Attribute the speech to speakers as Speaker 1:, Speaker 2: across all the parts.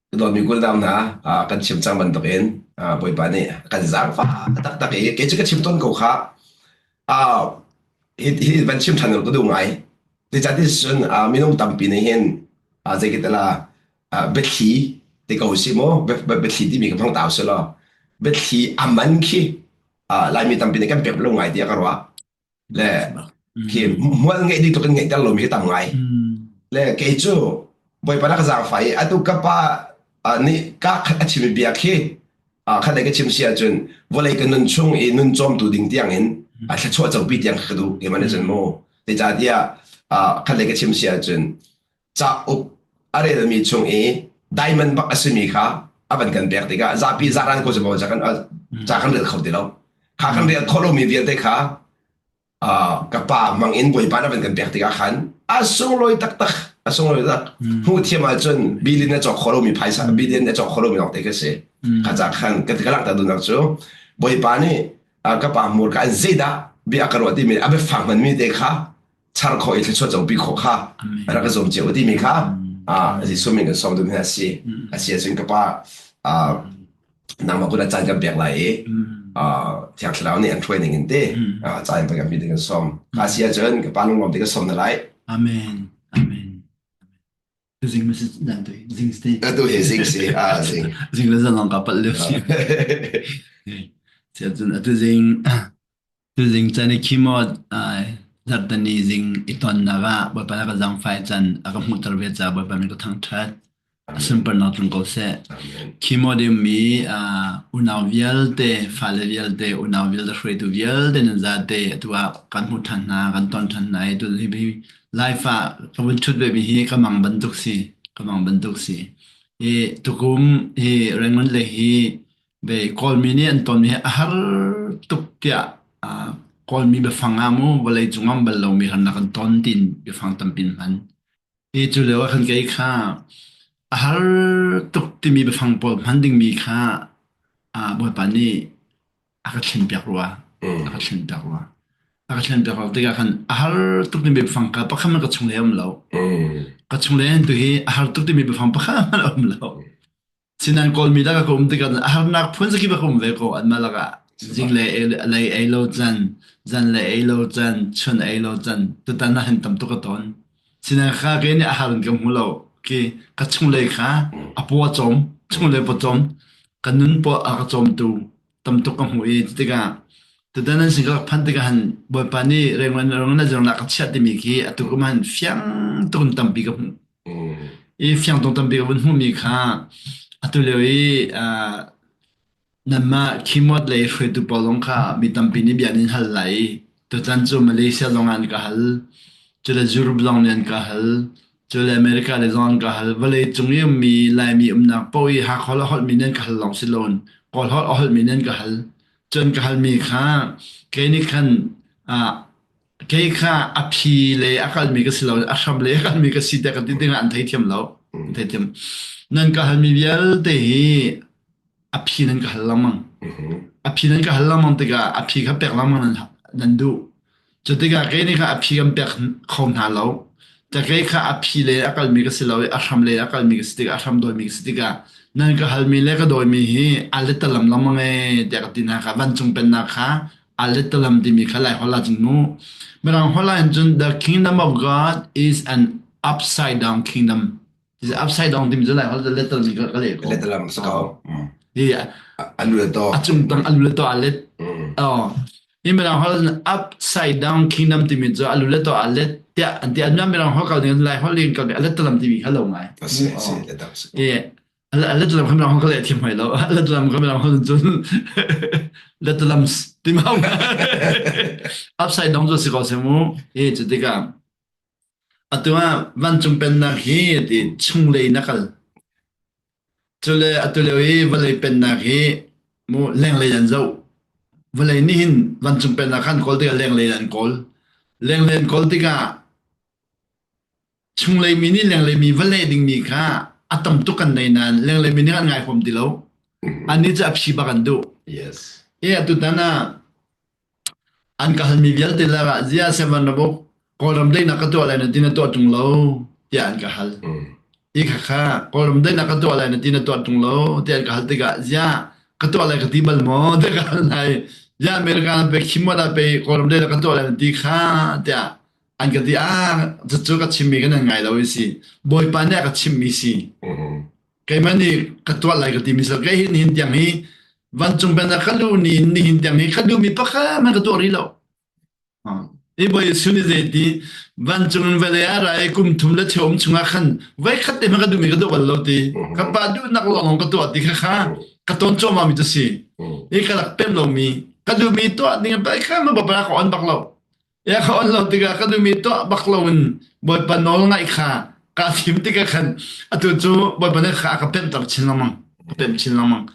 Speaker 1: Dawtmi kulnau hna, kan chim cang bantukin Bawipa nih a kan zaangfah taktak i kei cu ka chim tawn ko kha. Hi hi van chim ṭhan ka duh ngai. Zeicahtiah cun minung tampi nih hin zeikitala biathli ti ko si maw biathli timi ka hmang ta usih law biathli a man khi Laimi tampi nih kan pek lo ngai tiah ka ruah. Le khi hmual ngeih ding tluk in ngeihter lomi hi tam ngai. Le kei cu Bawipa na ka zaangfah i atu ka pa nih ka khat a chimmi bia khi khat lei ka chim si ahcun vawlei ka nun chung i nun cawmtu ding tiang in thluachuah copi tiang ka duh keimah nih cun mu. Zeicahtiah khat lei ka chim si ahcun cauk a relmi chung i diamond bak a simi kha a van kan pek tikah zapi zaran ko cu ca kan ca kan rel kho ti lo. Kha kan rel khawh lomi vialte kha ka pa mang in Bawipa na van kan pek tikah khan a sunglawi taktak a sunglawi tak hmuh thiam ahcun bilin na cawk khawh lomi phaisa bilin na cawk khawh lomi lawng te ka si. Kha ca khan ka ka langhter duhnak cu Bawipa nih ka pa hmurka in zeidah bia a ka ruah timi a biafang hmanmi te kha char khawh i thluachuah copi khawh kha rak ka zuam cio timi kha Jesuh min kan sawm duhmi a si. A si ahcun ka pa nangmah kut ah caan kan pek lai i Thiang Thlarau nih an hruai ning in te caan kan mi kan sawm. Ka si ahcun ka pa lunglawm te ka sawm na lai.
Speaker 2: Amen. Amen. Zing ma si dan tu zing ste.
Speaker 1: Atu hi zing si ah zing.
Speaker 2: Zing le zan long ka pal lio si. Cun atu zing Tuzing can i khi maw zarhteni zing i tonnak ah Bawipa na ka zaangfai can a ka hmuhter ve caah Bawipa min ka thangṭhat. A sunparnak tlung ko seh. Khi maw dingmi unau vialte, fale vialte, unau vialte, hruaitu vialte nan zate atu ah kan hmuh ṭhan hna, kan ton ṭhan hna i tu hi live ah ka vun ṭhut vemi hi ka mang bantuk si, ka mang bantuk si. I tukum hi Rangoon le hi Ve Kawlmi nih an tonmi hi a har tuk tiah Kawlmi biafang ah mu vawleicung ah um bal lomi harnak an ton tiin biafang tampi an hman. Hi cu lio ah khan kei kha a har tuk timi biafang pawl hman dingmi kha Bawipa nih a ka thlenpiak rua. A ka thlenpiak rua. A ka thlenpiak rua tikah khan a har tuk timi biafang kha pakhat hmanh ka chung lei a um lo. Ka chung lei tu hi a har tuk timi biafang pakhat hmanh a um lo. Sinain Kawlmi lakah ka um tikah harnak phun zakip ka um ve ko anmah lakah. Zinglei lei ei lo can, zanlei ei lo can, chun ei lo can, tutan ah hin tam tuk ka ton. Sinain kha ke nih a har in ka hmu lo. Ki ka chunglei kha a paw a cawm, chunglei paw cawm, ka nun paw a ka cawmtu tam tuk ka hmu i tikah tutan an sin ka rak phanh tikah han Bawipa nih rengon rengon na zirnak ka chiah timi khi atu kum han fiang tuk in tampi ka hmuh. I fiangtung tampi ka vun hmuhmi kha atu lio i nanmah khimawt lei hruaitu pawl zong kha mi tampi nih bia an in hal lai i tutan cu Malaysia zong ah an ka hal, cule Europe zong nih an ka hal, cule America lei zong an ka hal. Vawlei cung i ummi Laimi umnak paoh i Hakha holh a holhmi nih an ka hal lawng si loin Kawl holh a holhmi nih an ka hal. Cun ka halmi kha kei nih khan Kei kha a phi le a kalmi ka si lo, a hram le a kalmi ka si tiah ka ti dingah an theithiam lo. An theithiam. Nan ka halmi vialte hi a phi nan ka hal lengmang. A phi nan ka hal lengmang tikah a phi kha pek lengmang nan, nan duh. Cu tikah kei nih kha a phi kan pek kho hna lo. Ta kei kha a phi le a kalmi ka si lo i a hram le a kalmi ka si tikah a hram dawimi ka si tikah nan ka halmi le ka dawimi hi a letalam lengmang ee tiah ka ti hna kha vancung pennak kha Aletalam timi kha Lai holh ah cun mu. Mirang holh ah cun the kingdom of God is an upside down kingdom. Is upside down timi cu Lai holh letalam ka ka leh ko.
Speaker 1: Letalam sa ko.
Speaker 2: Hi
Speaker 1: alu le to.
Speaker 2: A cung tang alu le to alet. Oh. Hi mirang holh upside down kingdom timi cu alu le to alet tiah an ti an mirang holh kal ding Lai holh in kal aletalam timi kha lo ngai.
Speaker 1: Asi si letam si.
Speaker 2: Letalam kha mirang ka leh thiam hoi lo. Letalam kha mirang holh cun letalam ti mau. Upside down cu si ko seh mu. Hi cu tikah atu ah vancung pennak hi ti chunglei na kal. Cule atu lio i vawlei pennak hi mu lenglei an zoh. Vawlei nih hin vancung pennak khan kawl tikah lenglei an kawl. Lenglei an kawl tikah Chunglei mi nih lenglei mi va leh dingmi kha a tam tuk kan nei nain lenglei mi nih an ngai huam ti lo. Annih cu a phi bak an duh.
Speaker 1: Yes.
Speaker 2: E atutan ah an ka halmi vialte lakah zia seven rabuk Kawlram daihnak ka tuah lai na ti na tuah ṭung lo tiah an ka hal. I khakha Kawlram daihnak ka tuah lai na ti na tuah ṭung lo tiah an ka hal tikah ziah ka tuah lai ka ti bal maw tiah ka hal hna i ziah America na pe khim ah pe Kawlram daihnak ka tuah lai na ti kha tiah an ka ti ah cucu ka chimmi kan nan ngai lo i si Bawipa nih a ka chimmi si keimah nih ka tuah lai ka timi si kei hin hin tiang hi vancung pennak ka luh ni nihin tiang hi ka duhmi pakhat hmanh ka tuah rih lo. Hi Bawi Jesuh nih zeiti vancung in vawlei ah ra i kum thum le cheu um chungah khan voikhat te hmanh ka duhmi ka duh bal lo ti. Ka pa duhnak lawng ka tuah ti kha kha ka tawn cuahmah mi cu si. Hi ka rak pem lomi ka duhmi tuah ding pa kha ma bapa ka on bak lo. Ya ka on lo tikah ka duhmi tuah bak loin Bawipa nawl ngaih kha kaa thim tikah khan atu cu Bawipa nih kha a ka pemter chin lengmang. Ka pem chin lengmang.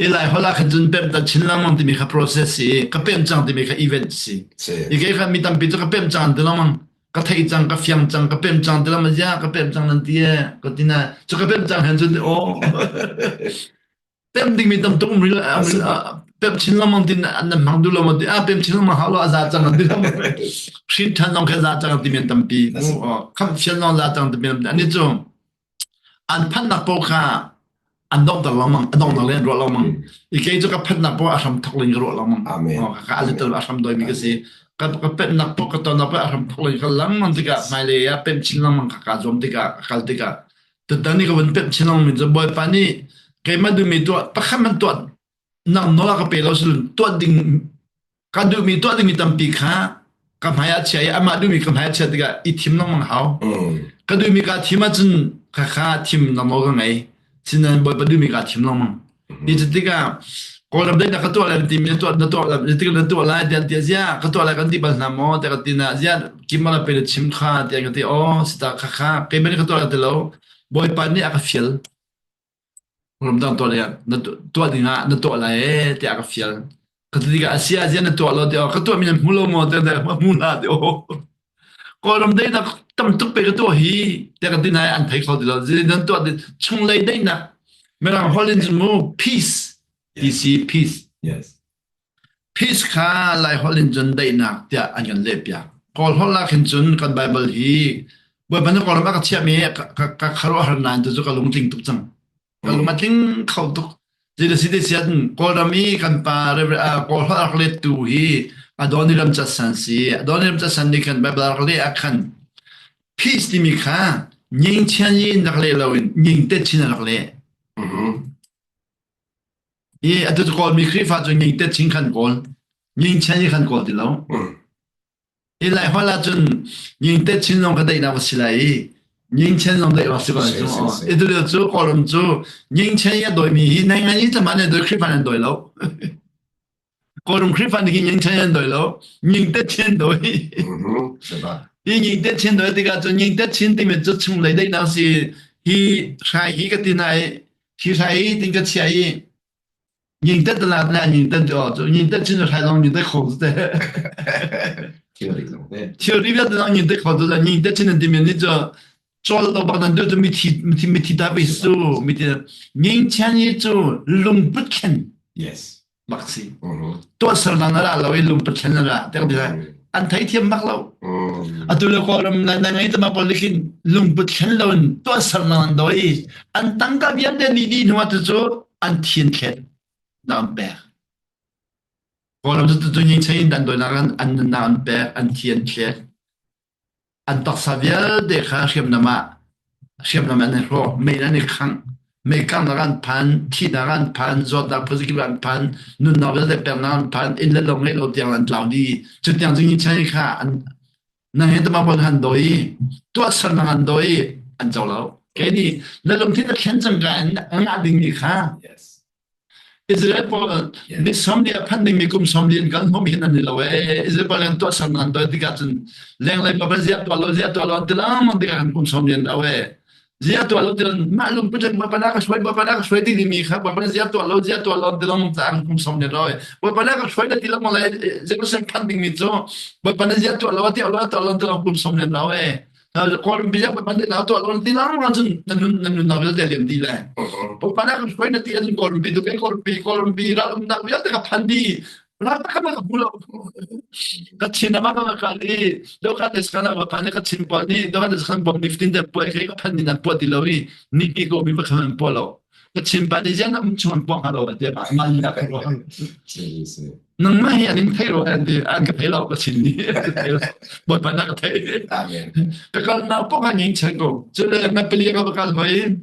Speaker 2: I lai holh ah khan cun pemter chin lengmang timi kha process si i ka pem cang timi kha event si. I kei kha mi tampi cu ka pem cang ti lengmang. Ka thei cang, ka fiang cang, ka pem cang ti lengmang ya ka pem cang nan ti e ka ti na cu ka pem cang hen cun aw pem dingmi tam tuk um ril pem chin lengmang tin an nan hmang duh lo ma ti ah pem chin lengmang hau lo a za cang an ti hrin than zong kha za cang ti men tampi kham fian zong za cang ti men ani cu an phannak po kha an dongter lengmang a dongter le an ruah lengmang i kei cu ka phannak po a hram thok ling ka ruah lengmang ka a little a hram doi mi ka si ka ka pennak po ka tonnak po a hram thok ling ka lengmang tikah hmailei ah pem chin lengmang ka ka zuam tikah ka kal tikah Tutan i ka vun pemh chin lengmang cu Bawipa nih keimah duhmi tuah pakhat hmanh tuah nang nawl a ka pe lo silun tuah ding ka duhmi tuah dingmi tampi kha ka hmai ah chia i amah duhmi ka hmai ah chia tikah i thim lengmang hau. Ka duhmi kaa thim ahcun kha kha thim lengmang ka ngei. Sinain Bawipa duhmi kaa thim lengmang. Hi cu tikah Kawlram daihnak ka tuah lai timi na tuah na tuah tikah na tuah lai tiah tiah ziah ka tuah lai kan ti bal hna maw tiah ka ti na ziah kimala pe na chim kha tiah ka ti aw sita kha kha keimah nih ka tuah lai ti lo Bawipa nih a ka fial ramdang tuah lai na tuah ding ah na tuah lai ee tiah a ka fial ka ti tikah a si ah ziah na tuah lo tiah ka tuah mi nan hmu lo maw tiah hmu hna ti aw Kawlram daihnak tam tuk pe ka tuah hi tiah kan ti nain an thei kho ti lo. Nan tuah chunglei daihnak Mirang holh in cun mu peace ti si peace.
Speaker 1: Yes.
Speaker 2: Peace kha Lai holh in cun daihnak tiah an kan lehpiak. Kawl holh ah khin cun kan Bible hi Bawipa nih Kawlram ah ka chiahmi ka ka khuaruahhar nain tu cu ka lungtling tuk cang. Ka lung a tling kho tuk. Zeidah si ahcun Kawlram i kan pa Kawl holh a rak lettu hi Adoniram Judson si. Adoniram Judson nih khan Bible a rak leh ah khan peace timi kha nyingchian in rak leh loin nyingte chin a rak leh. I atu cu Kawlmi Khrihfa cu nyingte chin khan kawl. Nyingchian i khan kawl ti lo. Hi lai holh ahcun nyingte chin zong ka daihnak a si lai i nyingchen zong daih awk si ko lai cu. I tulio cu Kawlram cu nyingchen i a dawimi hi nai ngai i tlama an doi Khrihfa an doi lo. Kawlram Khrihfa nih hin nyingchen an doi lo. Nyingte chin doi. Hi nyingte chin doi tikah cun nyingte chin timi cu chunglei daihnak si hi hrai hi ka ti na i hi hrai hi tin ka chia i Nyingtet la na nyingtet ti aw cu nyingtet chin hrai zong nyingtet kho te.
Speaker 1: Thilri zong te.
Speaker 2: Thilri vialte zong nyingtet kho te nyingtet chin an timi ni cu chol lo bak nan du cu mithi mithi mithi ta pe su mithi nyingchen hi cu lungput khen.
Speaker 1: Yes.
Speaker 2: Bak si. Tuah ser na ra lo i lungput khen na ra te ka an thei thiam bak lo. Atu le kawlram na na ngai tama pol khin lungput khen lo in tuah ser na an doi an tangka vialte ni di hnu ah cu an thin thlet na an pek. Kawlram cu tu nying chain dan doinak an an nunnak an pek an thi an thlet an taksa vialte kha hriamnam ah hriamnam an i hrawk mei an i khangh mei kanghnak an phan thihnak an phan zawtnak phuzikip an phan nunnak vialte peknak an phan inn le lo ngeih lo tiang an tlau dih cu tiang cu nying chain kha an nang he tama pon han doi tuahsernak an doi an co lo kei nih na lungthin na thlen cang ka in a ngah dingmi kha
Speaker 1: Yes.
Speaker 2: Israel pawl ni sawmli a phan dingmi kum sawmli in kan hmom hin an ni lo ee Israel pawl an tuahsernak an doi tikah cun lenglei pa zia tuah lo zia tuah lo an ti lengmang tikah kan kum sawmli an lo ee zia tuah lo tilan mah lungput in Bawipa na ka hruai Bawipa na ka hruai ti dingmi kha Bawipa zia tuah lo zia tuah lo ti lengmang caah kan kum sawmli lo ee Bawipa na ka hruai na ti lengmang le Jerusalem phan dingmi cu Bawipa na zia tuah lo ti lo tuah lo ti lo kum sawmli lo ee Kawlram bia Bawipa na tuah lo ti lengmang cun na nun na nunnak vialte liam ti le Bawipa na ka hruai na ti ahcun Kawlram pi tu kai Kawlram pi Kawlram pi ral umnak vialte ka phan dih.
Speaker 3: Rak ka ma hmu lo. Ka chin ama ka kal i doka des kana wa phan ka chin pa ni doka des khan bom niftin de puai ke ka phan ni nan puat ti lo i ni ki ko mi ba khan po lo. Ka chin pa ni jan am chuan pong ha lo te ma man na ka ro. Nang ma hi an in thei ro an ti an ka thei lo ka chin ni. Boi pa na ka thei.
Speaker 1: Amen.
Speaker 3: Ka kal na pong han ing chen ko. Chule na peli ka kal hoi.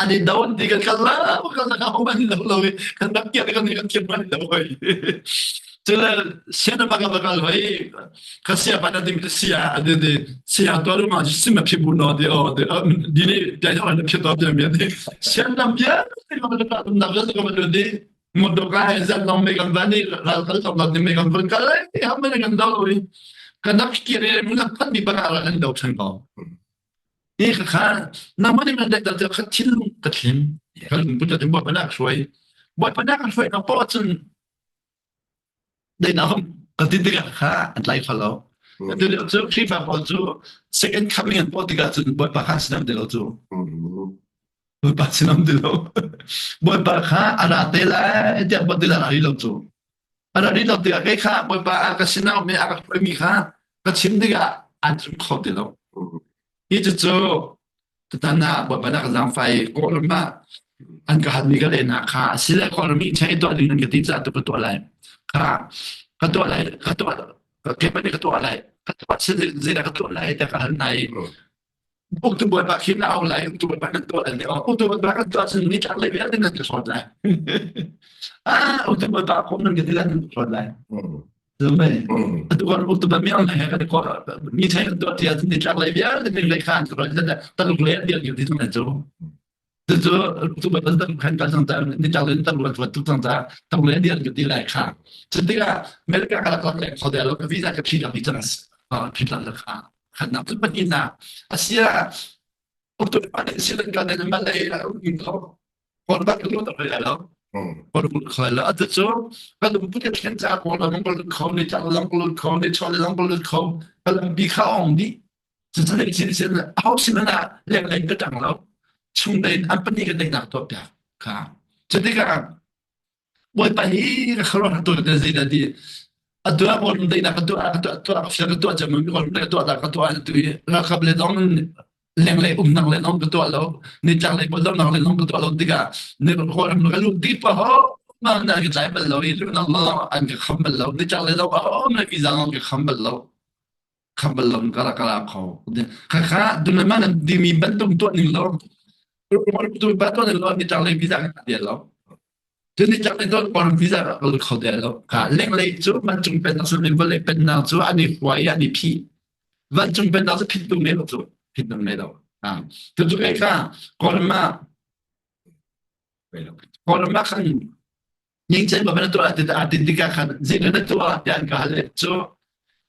Speaker 3: An i do an ti kan kal la kan la ka man lo lo i kan rak kiak kan kan thiam man lo hoi cule sian ma ka kal hoi ka sia pa na ding sia ade de sia to ru ma sim ma phi bu no de o de di ni pya ya na phi to pya mi de sian nam pya te ka ma ta na ga ka ma de mo do ka he zan long me kan va ni ral kal tong ni me kan van kal ai ha me kan do lo kan nak ki re mu na phat mi pa ka an do chan ko Hi khakha nangmah nih nan dek kha thinlung ka thlim. Ka lungput ka thlim Bawipa nih a ka hruai. Bawipa nih a ka hruai nak poah cun deinak ka ti tikah kha an tlai kho lo. Atu lio cu Khrihfa pawl cu second coming an tuah tikah cun Bawipa kha sinam ti lo cu. Bawipa sinam ti lo. Bawipa kha a ra te lai tiah buat ti la rih lo cu. A ra rih lo tikah kei kha Bawipa a ka sinah mi a ka hruaimi kha ka chim tikah an zum kho ti lo. Hi cucu tutan ah Bawipa nih a ka zaangfah i Kawlram ah an ka halmi ka lehnak kha a si le Kawlram i chei tuah ding nan ka ti caah tu ka tuah lai. Kha ka tuah lai, ka tuah, keimah nih ka tuah lai, ka tuah zeidah ka tuah lai tiah ka hal hna i uktu Bawipa khi na au lai, uktu Bawipa nan tuah lai, uktu Bawipa kan tuah cun nitlak lei vialte nan ka hrawt lai. Ah, uktu Bawipa khom nan ka ti lai, nan ka hrawt lai. Atu kan uktu ba miang he kan ko mi thai kan tuah tia ni tlak lei vialte ning lei khan ko taluk lei an dial ti tu cu cu tu ba tan khan kan sang ta ni tlak lei tan ruan tu cang ta taluk lei an dial ti lai kha cun tikah America ka lak le kho de lo ka visa ka phi lang ni cang phi lang la kha khat nak tu pahnih na asia uktu pa ne silan kan ne malay la um ko Kawl bak lut a lai lo. Kawl lut kho lo. Atu cu kan lungput kan thlen caah kawl lam ka lut kho, ni tlak lam ka lut kho, ni chuah lam ka lut kho. Ka lampi kha ong dih. Cucu le sin sin aho sin ah lenglei ka ṭang lo. Chunglei in an pahnih kan daihnak tuah piak kha. Cu tikah Bawipa hi ka khuaruahhar tu te zei dah ti atu ah Kawlram daihnak ka tuah ka tuah tuah ka fial ka tuah cem Kawlram ka tuah ka tuah tu i ralkap le dong lenglei umnak le dong ka tuah lo nitlak lei bawlnak le dong ka tuah lo tikah ne Kawlram ka lut dih pa ho ma na ka tlai bal lo i lunak lo an ka kham bal lo nitlak lei dong oh na visa long ka kham bal lo kham bal lo ka ra ka ra kho kha kha dunama nan dimi bantuk tuah ning lo tu ba tuah ning lo nitlak lei visa ka dia lo Cun nitlak lei cun Kawlram visa rak lut kho te lo. Kha lenglei cu vancung pennak cu vawlei pennak cu an i hua i an i phih. Vancung pennak cu phit tung ne lo cu phit tung ne lo. Ah, cu cu kei kha Kawlram ah Kawlram ah khan ningchan ba na tuah ti a tin tikah khan zeidah na tuah tiah an ka hal cu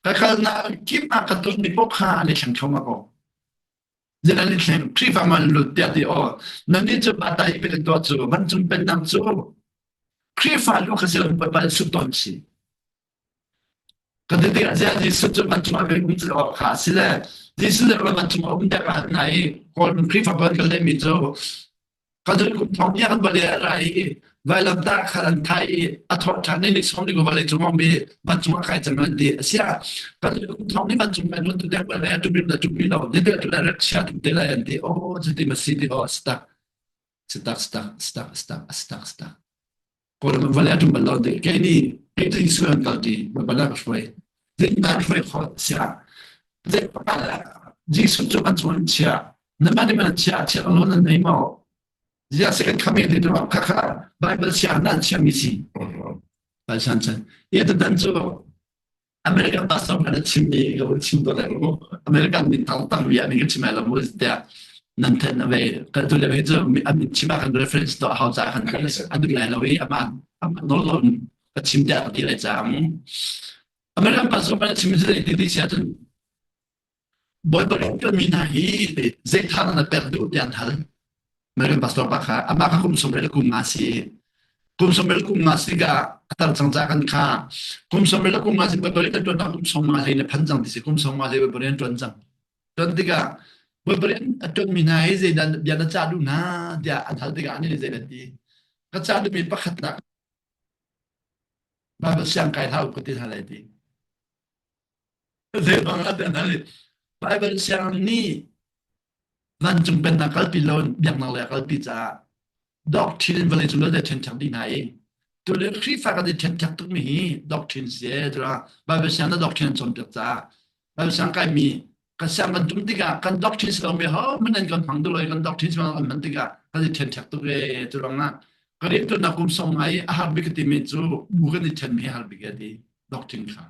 Speaker 3: ka kalnak kip ah ka tuahmi paoh kha an i thleng thluahmah ko. Zenan i thleng Khrihfa man lut tiah ti aw nannih cu bata i pen tuah cu vancung pennak cu Khrihfa lu kha si lo Bawipa nih tawn si. Ka ti tikah ziah Jesuh cu vancung ah um cu awk kha si le Jesuh le vancung ah um tiah ka hal hna i Kawl Khrihfa ban ka lehmi cu Ka dun kum thong nia kan vale a ra i vailamtah kha an thai i a thawh ṭhan i ni sawm ni vale cung um i vancung ah kai cang an ti. Asiah kan kum thong ni vancung kai nun tu dek vale a tumim na tumi lo ni te tu le rak chia tum te lai an ti. Oh cuti ma si ti oh stak stak stak stak stak stak stak. Kawlram vale a tum bal lo ti. Kei ni kei tu Israel an kal ti bala ka hruai. Zeitindah an hruai khawh siah zei pakhat Jesuh cu an cung an chiah. Namah nih man chia chia lo nan nei maw? Ziah second coming ti tu kha kha Bible chia nan chia mi si. Pai san chan. Ye ta dan cu American pastor kan chim mi ka vun chim to lai mu. American min tang tang ria mi ka chim ai lo mu tiah nan then na ve kan tu le ve cu a min chim ah kan reference to hau ca kan an du lai lo i ama ama nol lon ka chim tiah ka ti lai cang. American pastor kan chim mi ti ti sia cun Bawipa rianṭuanmi hna hi zei tha na pek duh tiah an hal. Marian pastor pa kha amah kha kum sawmriat le kum nga si. Kum sawmriat le kum nga si tikah a tar cang ca kan kha kum sawmriat le kum nga si Bawipa rian kan ṭuan kum sawmnga hlei na phan cang ti si kum sawmnga hlei Bawipa rian ṭuan cang. Ṭuan tikah Bawipa rian a ṭuanmi hna hi zeidah bia na cah duh hna tiah an hal tikah anih nih zei an ti. Ka cah duhmi pakhatnak. Bible siang kai hlah u ka ti hna lai ti. Zei bang ah hna nih Bible siang nih vancung pennak kalpi lo biaknak lei kalpi caah doctrine in vawlei cung vialte ṭhenṭhek dih hna i tule Khrihfa kan i ṭhenṭhek tukmi hi doctrine si e tura Bible siang na doctrine an cawnpiak caah Bible siang kaimi kan siang kan tum tikah kan doctrine si lomi ho hmanh an kan hmang duh lo i kan doctrine si kan hman tikah kan i ṭhenṭhek tuk e cu ruangah ka rianṭuannak kum song ngai a har bik ka timi cu bu kan i ṭhenmi hi a har bik e ti doctrine kha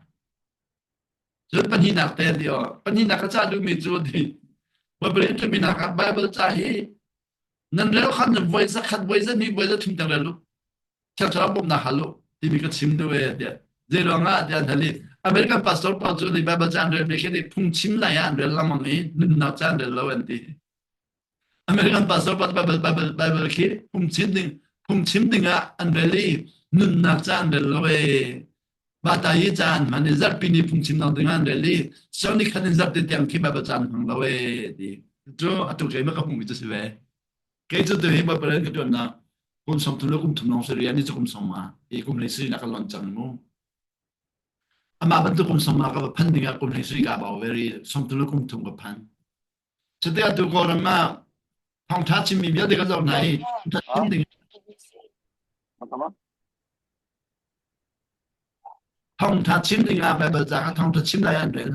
Speaker 3: Cun pahnihnak te an ti aw. Pahnihnak ka cah duhmi cu ti Bible in ṭumi nak ah Bible ca hi nan rel khan voi zakhat voi zahnih voi zathum tiang rel u. Thiang Thlarau bawmhnak hal u timi ka chim duh e tiah. Zei ruangah tiah an hal i American pastor pawl cu nih Bible ca an relmi khi nih phungchim lai ah an rel lengmang i nunnak ca an rel lo an ti. American pastor pa Bible Bible Bible khi phungchim ding phungchim ding ah an rel i nunnak ca an rel lo e bata hi ca an hman i zarhpi ni phungchim nak ding ah an rel i soni khat in zarhte tiang khi Bible ca an hmang lo e ti cu atu kei ma ka hmuh mi cu si ve kei cu tu hi Bible ka tuannak kum som thum le kum thum long sari ani cu kum som ma i kum lei sari na ka lon cang mu amah bantuk kum som ma ka va phan ding ah kum lei sari ka bau very som thum le kum thum ka phan Cuti atu Kawlram ah thawngṭha chimmi vialte ka zoh hna i thawngṭha chim ding thawngṭha chim ding ah Baibal ca kha thawngṭha chim lai ah an rel.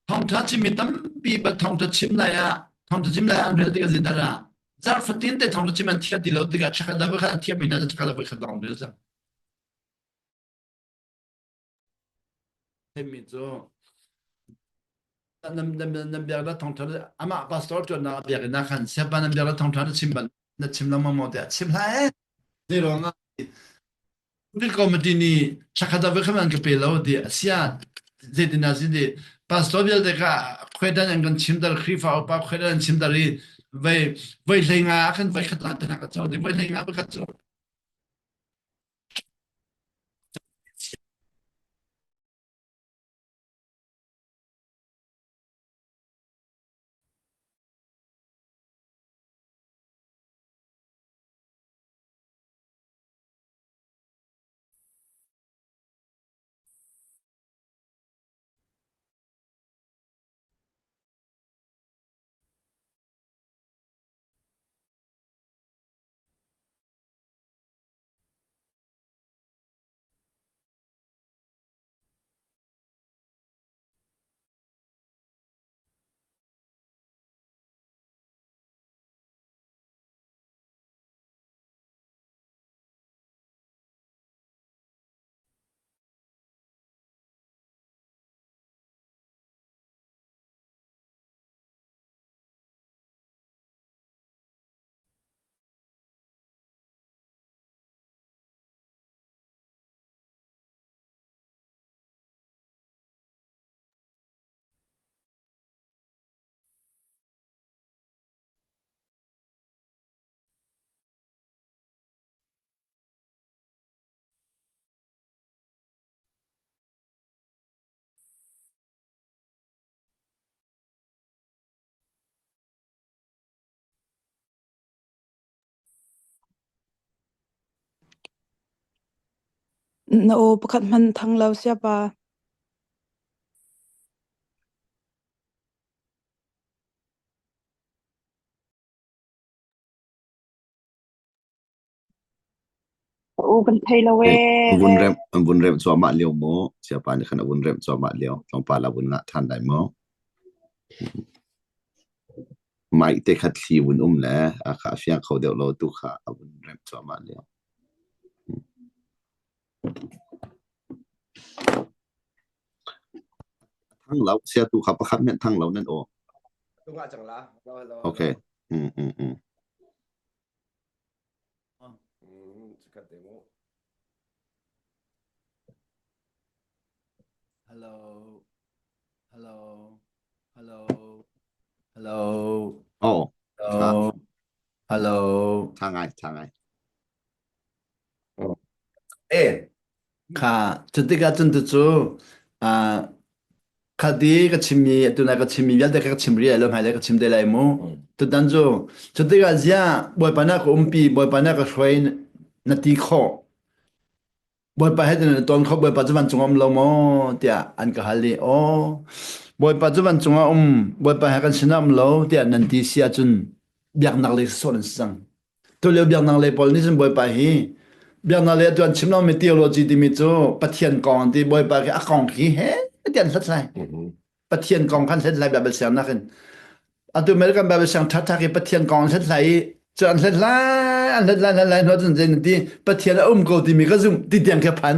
Speaker 3: Thawngṭha chimmi tampi bat thawngṭha chim lai ah thawngṭha chim lai ah an rel tikah zeidah ah zarh fatin te thawngṭha chim an thiam ti lo tikah chakhat le voikhat an thiammi hna cu chakhat le voikhat lawng an rel cang. Theimi cu nan nan nan biak na thawngṭha amah pastor ṭuannak biakinn ah khan siapa nan biak na thawngṭha na chim bal na chim lengmang maw tiah chim hlah ee zei ruangah Pulpit committee nih chakhat ah voikhat an ka pe lo ti asia zeitin dah si ti pastor vialte kha khuaidan an kan chimter Khrihfa upa khuaidan an chimter i voi voi hlei nga ah khan voi khat ah te ka co voi hlei nga pakhat cu
Speaker 4: Na aw pakhat hmanh thang lo siapa. U kan thei lo ee.
Speaker 5: Vun remh an vun remh cuahmah lio maw? Siapa nih khan a vun remh cuahmah lio. Tlawmpal a vun ngah ṭhan lai maw? Mic te kha thli vun um le a kha a fiang kho deuh lo tu kha a vun remh cuahmah lio. Thang lo sia tu kha pakhat men thang lo nan aw.
Speaker 1: Tu ngah cang la. Hello, hello,
Speaker 5: Okay. Mm, mm, mm.
Speaker 1: Mm, chikat te mu.
Speaker 2: Hello. Hello. Hello. Hello.
Speaker 5: Oh.
Speaker 2: Hello. Hello.
Speaker 5: Tha ngai, tha ngai.
Speaker 1: Eh.
Speaker 2: Kha cutikah cun tu ah khati ka chimmi tuna ka chimmi vialte ka chim rih lai lo hmailei ka chim te lai mu tutan cu cutikah ziah bawipa na ka umpi bawipa na ka hruai na ti khawh.
Speaker 3: Bawipa he nan ton kho Bawipa cu vancung ah um lo maw tiah an ka hal i aw Bawipa cu vancung ah um Bawipa he kan sinah um lo tiah nan ti si ahcun biaknak lei sawsawh nan si cang. Tulio biaknak lei pawl nih cun Bawipa hi biaknak lei atu an chim lomi theology timi cu Pathian kong an ti Bawipa khi a kong khi he ti an hlathlai. Pathian kong khan hlathlai Bible siangnak in atu American Bible siang ṭhaṭha khi Pathian kong an hlathlai i cu an hlathlai an hlathlai hlathlai hnu cun zei ti Pathian a um ko timi ka zumh ti tiang khi phan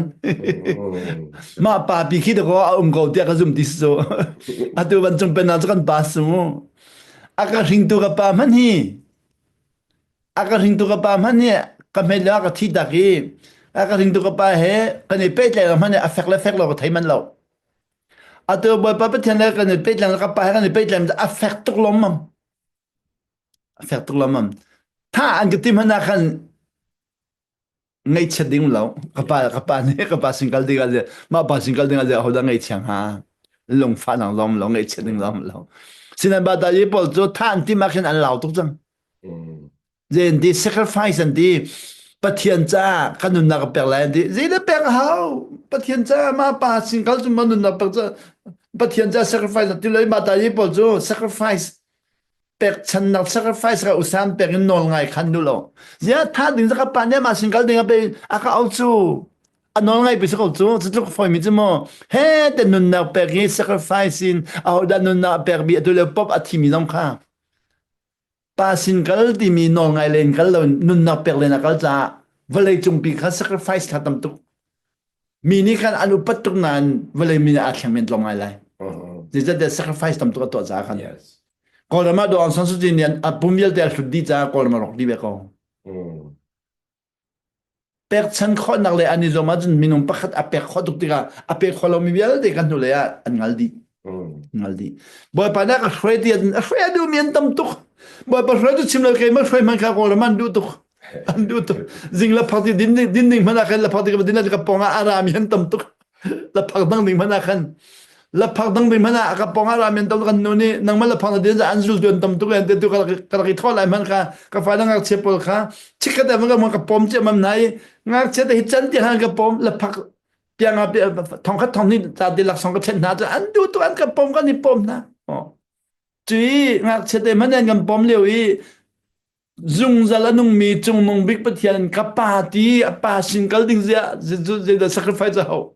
Speaker 3: mah pa pi khi dakaw a um ko tiah ka zumh ti si cu atu vancung pennak cu kan pa si mu a ka hringtu ka pa hmanh hi a ka hringtu ka pa hmanh hi ka hmet le ka thi tak i a ka hringtu ka pa he kan i pehtlaih lo hmanh a fek le fek lo ka thei manh lo Atu Bawipa Pathian le kan i pehtlaih ka pa he kan i pehtlaih a fek tuk lawmmam. A fek tuk lawmmam. Tha an ka ti hmanh ah khan ngaihchiat ding lo. Ka pa ka pa nih ka pa sin kal ding ah mah pa sin kal ding ah hodah ngaihchia hnga? Lungfah nang lawm lo ngaihchiat ding lawm lo. Sinan ba ta yi pawl cu tha an tim ah khin an lau tuk cang. Zei an ti sacrifice an ti Pathian caah ka nunnak ka pek lai an ti zei na pek a hau Pathian caah mah pa sin kal cu ma nunnak pek cu Pathian caah sacrifice ti lo mah ta yi pawl cu sacrifice pekchannak sacrifice ka usan pek in nawl ngai khan du lo zia tha ding ka pa nih mah sin kal ding a pe a ka au cu a nawl ngai pi ko cu cu tluk foi mi cu mo he te nunnak pek i sacrifice in a hodah nunnak pek bi atu le pop a thi mi zong kha Pa sin kal timi nawlngai len kal lo nunnak pek len a kal caah vawlei cungpi kha sacrifice kha tam tuk. Mi nih khan an upat tuk nain vawlei mi nih aa thleng men tlawm ngai lai. Zeicahtiah sacrifice tam tuk a tuah caah khan. Kawlram ah Daw Aung San Suu Kyi nih a pum vialte a hlut dih caah Kawlram a rawk dih ve ko. Pekchan khawhnak le an i zuam ahcun minung pakhat a pek khawh tuk tikah a pek khawh lomi vialte kan hnulei ah an ngal dih. Ngal dih. Bawipa nih a ka hruai ti ahcun a hruai a duhmi an tam tuk. Bawipa hruai cu chim lo keimah hruai hmanh kha Kawlram an duh tuk. An duh tuk. Zing la phak ti din din ding hmanh ah khan la phak ti ka din ka pong ah a rami an tam tuk. Laphak dang ding hmanh ah khan laphak dang ding hmanh ah ka pong ah rami an tam kan nu nih nangmah laphak na din an zultu an tam tuk le tu ka rak i thawh lai hmanh kha ka fa ngakchia pawl kha chikkhat ah ka pom ciammam hna i ngakchia te hi can ti han ka pom laphak tiang ah thongkhat thong hnih ca ti laksawng ka ṭhen hna cu an duh tuk an ka pom kan i pom hna cui ngakchia te hmanh an kan pom lio i zungzal a nungmi cungnung bik Pathian ka pa ti a pa sin kal ding zia zeidah sacrifice a hau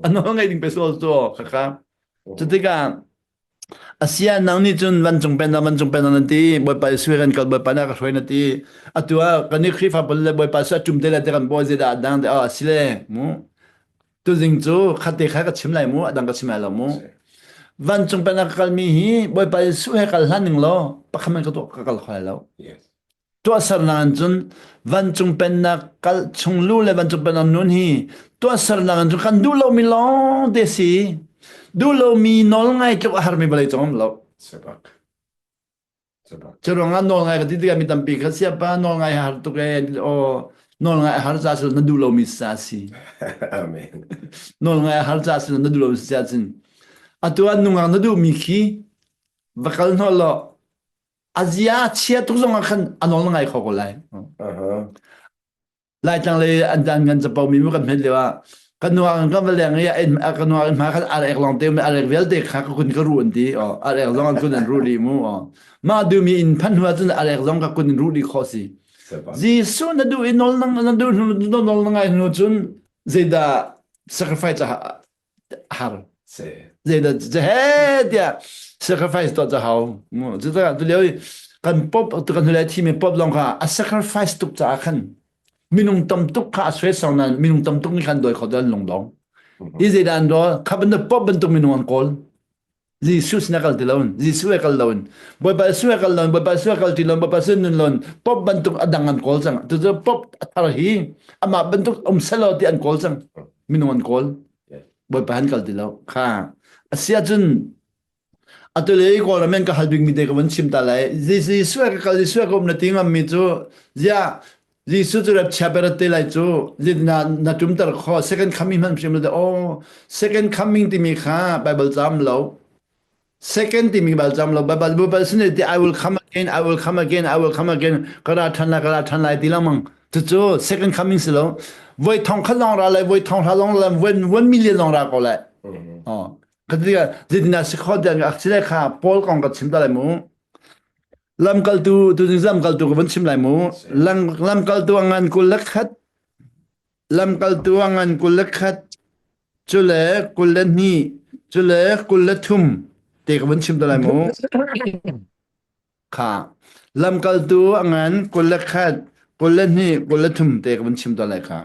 Speaker 3: a nawl ngaih ding pe sual cu khakha cutikah asia nang nih cun vancung pennak vancung pennak nan ti bawipa Jesuh kan kal bawipa na ka hruai na ti atu ah kan i Khrihfa pawl le bawipa sa tum te le te kan bawi zeidah dang te a si le mu tuzing cu khate kha ka chim lai mu adang ka chim lai lo mu vancung pennak ka kalmi hi bawipa Jesuh he kal hlan ning law pakhat man ka tuah ka kal kho lai lo tuahsernak in cun vancung pennak kal chung lu le vancung pennak nun hi tuahsernak in cun kan duh lomi lawng te si duh lomi nawl ngai tluk a harmi vawlei cung um lo Cu ruangah nawlngai ka ti tikah mi tampi kha siapa nawlngai a har tuk ee aw nawlngai a har ca sil na duh lomi sa si.
Speaker 1: Amen.
Speaker 3: Nawlngai a har ca sil na duh lomi sa cun atu ah nungak na duhmi khi va kal hnaw law a zia chia tuk zong ah khan a nawl na ngai kho ko lai.
Speaker 1: Uh-huh.
Speaker 3: Laitlang lei an an kan capo mi mu kan hmet lio ah kan nu kan va leng i a kan nu in hma khan ar ek long te ar ek vialte kha ka kun ka ru an ti o ar ek zong an kun an ru li mu o ma du mi in phan hua cun ar ek zong ka kun in ru li kho si Jesuh na du i nol nang na du nol na ngai hnu cun zeidah sacrifice har zeidah he tiah sacrifice tuah ca hau cucaah tu lio i kan pop kan hnulei thimi pop lawng kha a sacrifice tuk caah khan minung tam tuk kha a suai sang nain minung tam tuk nih khan dawi kho an lungdong hi zeidah an rawl kha bantuk pop bantuk minung an kawl Jesuh sin a kal ti loin Jesuh he kal loin Bawipa Jesuh he kal loin Bawipa Jesuh he kal ti loin Bawipa Jesuh nun loin pop bantuk a dang an kawl cang tu pop a thar hi amah bantuk um selaw ti an kawl cang minung an kawl Bawipa han kal ti lo kha asia cun atu le kawl ramen ka hal bik mi te ka van chim ta lai Jesuh he ka kal Jesuh he ka um na ti ngam mi cu zia Jesuh cu rep chia perat te lai cu na na tumter kho second coming hman hrim lo oh second coming timi kha Bible cam lo second timi Bible cam lo Bible Bible sin ti I will come again I will come again I will come again ka ra than lai ka ra than lai ti langmang. Cucu second coming si lo. Voi thong khat lawng ra lai, voi thong hra lawng lai, voi 1 million lawng ra ko lai. Oh. Khatika zeitindah si kho tiang ak sile kha Paul kong ka chim ta lai mu. Lamkaltu tu lamkaltu ka vun chim lai mu. Lamkaltu a ngan kul le khat lamkaltu a ngan 21 cule 22 cule 23 te ka vun chim ta lai mu. Kha lamkaltu a ngan 21 22 23 te ka vun chim ta lai kha.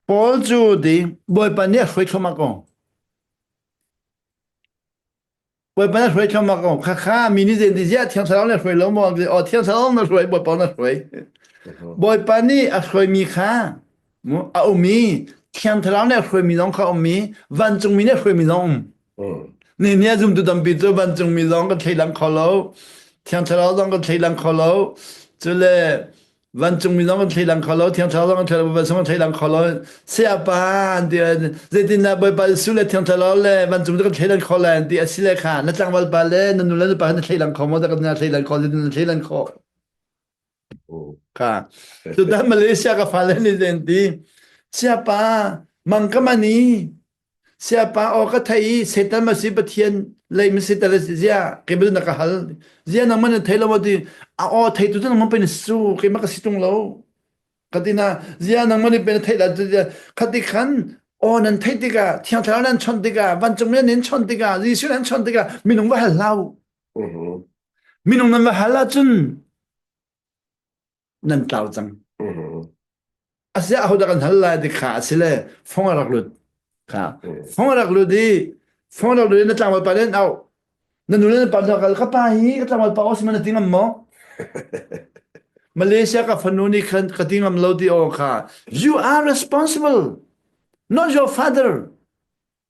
Speaker 3: Paul cu ti Bawipa nih a hruai thluahmah ko. Bawipa nih a hruai thluahmah ko. Khakha mi nih zei ti ziah Thiang Thlarau nih a hruai lo maw? Aw Thiang Thlarau na hruai, Bawipa na hruai. Bawipa nih a hruaimi kha a um i Thiang Thlarau nih a hruaimi zong kha a um i vancungmi nih a hruaimi zong um. Ni ni a zumtu tampi cu vancungmi zong kan thleilang kho lo. Thiang Thlarau zong kan thleilang kho lo. Cule vancungmi zong kan thleilang kho lo thiang thlarau zong kan thleilang vancung kan thleilang kho lo sayapa an ti zeitindah bawipa Jesuh le thiang thlarau le vancung cu kan thleilang kho lai an ti a si le kha na tlangval pa le na nu le na pa na thleilang kho maw dah kan thleilang kho zeitin na thleilang kho kha tutan Malaysia ka fale nih an ti siapa mang ka mani Siapa aw ka thei i Satan ma si Pathian lei ma si tal si zia keibel na ka hal zia nangmah na thei lo ma ti a aw thei tu cu nangmah pe na su keimah ka si tung lo ka ti na zia nangmah nih pe na thei la khati khan aw nan thei tikah thiang thlarau nan chon tikah vancung mi nan chon tikah Jesuh nan chon tikah minung va hal hlau minung nan va hal ahcun nan tlau cang. Asiah ahodah kan hal lai ti kha a si le fong a rak lut. Kha fong a rak lut i fong a rak lut i na tlangval pa len au. Na nu le na pa kal ka pa hi ka tlangval pa aw si man na ti ngam maw? Malaysia ka fanu nih khan ka ti ngam lo ti aw kha you are responsible not your father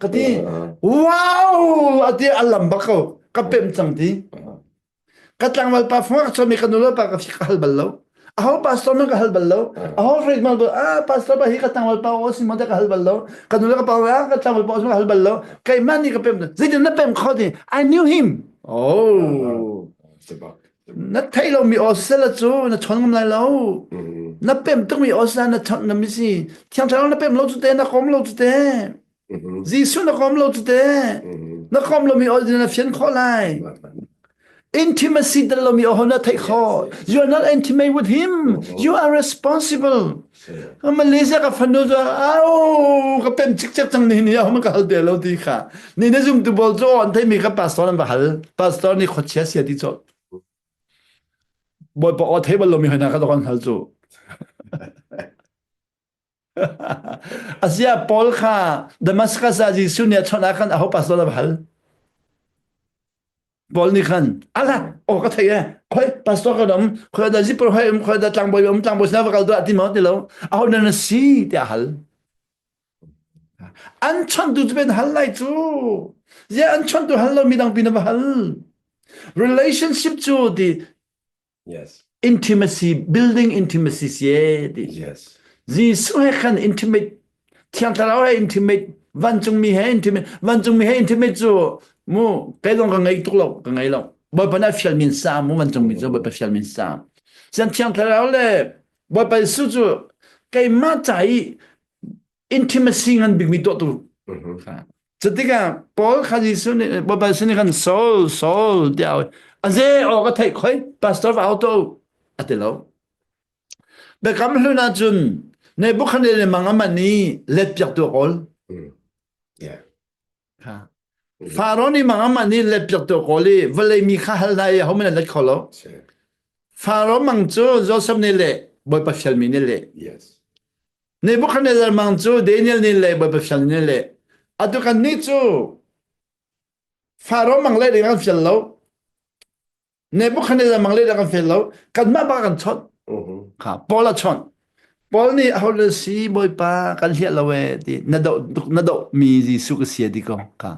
Speaker 3: ka ti wow ati alam bak ko ka pem cang ti ka tlangval pa fung ka chomi ka nu le pa ka ka hal bal lo aho pastor man ka hal bal lo aho hrik mal bal ah pastor pa hi ka tlangval pa o si mo ka hal bal lo ka nu le ka pa ah ka tlangval pa o si ka hal bal lo keimah nih ka pem zeitin na pem kho ti I knew him oh na thei lo mi aw sela cu na chon ngam lai lo na pem tuk mi aw sela na chon ngam mi si thiang thlarau na pem lo cu te na kom lo cu te Jesuh na kom lo cu te na kom lo mi aw na fian khawh lai intimacy tel lo mi aw na theih khawh you are not intimate with him you are responsible Malaysia ka fanu cu au ka pem cikcek cang ni ni ahom ka hal te lo ti kha ni na zum tu bol cu an thei mi ka pastor an va hal pastor nih khuachia sia ti chol bawipa aw thei bal lo mi hoi na ka kan hal cu Asia Paul kha Damascus ah Jesuh nih a chawnh ah khan aho pastor a va hal Paul nih khan ala aw ka thei e khoi pastor ka dam khoi da zipper hoi um khoi da tlangbawi um tlangbawi sinah va kal tuah ti maw ti lo aho nan na si tiah hal an chontu cu ben hal lai cu zia an chontu hal lo mi dang pi na va hal relationship cu ti
Speaker 1: Yes.
Speaker 3: Intimacy, building intimacy si ti.
Speaker 1: Yes.
Speaker 3: Jesuh he khan intimate, Thiang Thlarau he intimate, vancungmi he intimate, vancungmi he intimate cu mu kei zong ka ngei tuk lo, ka ngei lo. Bawipa nih a fial min sa mu vancungmi cu Bawipa fial min sa. Sian Thiang Thlarau le Bawipa Jesuh cu keimah ca i intimacy ngan bikmi tuahtu cutikah Paul kha Jesuh nih Bawipa Jesuh nih khan Saul Saul tiah a ze aw ka theih khoi pastor va auto a ti lo biakam hlun ahcun Nebuchadnezzar mang aman i let piak tu kawl Faro nih mang aman i let piak tu kawl i vawlei mi kha hal hna i hohmanh an let kho lo Faro mang cu Joseph nih le Bawipa fialmi nih le
Speaker 1: Yes.
Speaker 3: Nebuchadnezzar mang cu Daniel nih le Bawipa fial nih le atu kan nih cu Faro mang le ding kan fial lo Nebuchadnezzar mang le ding kan fial lo kanmah ba kan chawnh kha Paul a chawnh Paul nih aho le si Bawipa kan hliah lo e ti na doh na doh mi Jesuh ka sia di ko kha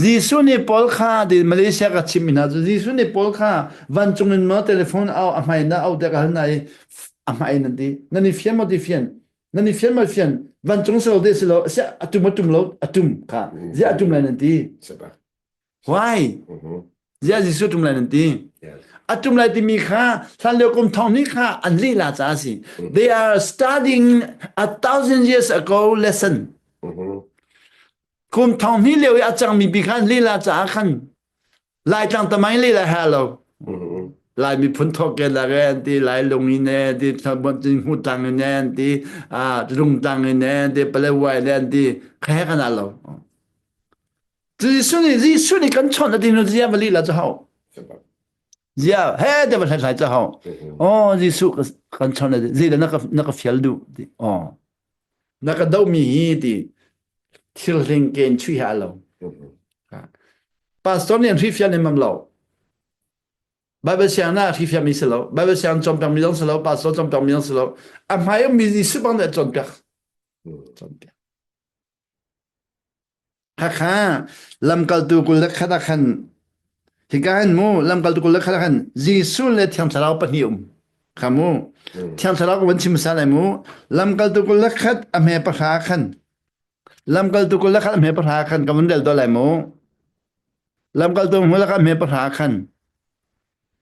Speaker 3: Jesuh nih Paul kha di Malaysia ka chim mi hna cu Jesuh nih Paul kha vancung in maw telephone au a hmai na au te ka hal na i a hmai nan ti nan i fian maw ti fian nan i fian maw fian vancung si lo te si lo sia atum atum lo atum kha zia atum lai nan ti why zia Jesuh atum lai nan ti
Speaker 1: Yes.
Speaker 3: A tum lai timi kha hlanlio kum thong hnih kha an lihla ca a si. They are studying a thousand years ago lesson. Kum thong hnih lio i a cangmi pi kha an lihla caah khan Laitlang tamai lila ha lo. Lai miphun thawk ke la re an ti lai lung in e ti hmu tlang in e an ti lung tlang in e an ti palewai le an ti khe kan lo. Jesuh nih Jesuh nih kan chawnh a ti nu zia vali la chu hau. Zia he te va hlai chu hau. Oh Jesuh kan chawnh a ti zei na ka na ka fial du ti. Oh na ka do mi hi ti thil hling ken chui ha lo. Pastor nih an hrifial nih mam lo. Bible siang na hrifial mi si lo. Bible siang cawnpiak mi zong si lo. Pastor cawnpiak mi zong si lo. A hmai um mi Jesuh bang nih a cawnpiak. Cawnpiak. Hakha lamkaltu 21 ah khan hika hin mu lamkaltu 21 ah khan Jesuh le Thiang Thlarau pahnih um kha mu Thiang Thlarau ka van chim hmasa lai mu lamkaltu 21 a hme pahra khan lamkaltu 21 a hme pahra khan ka van rel to lai mu lamkaltu 21 a hme pahra khan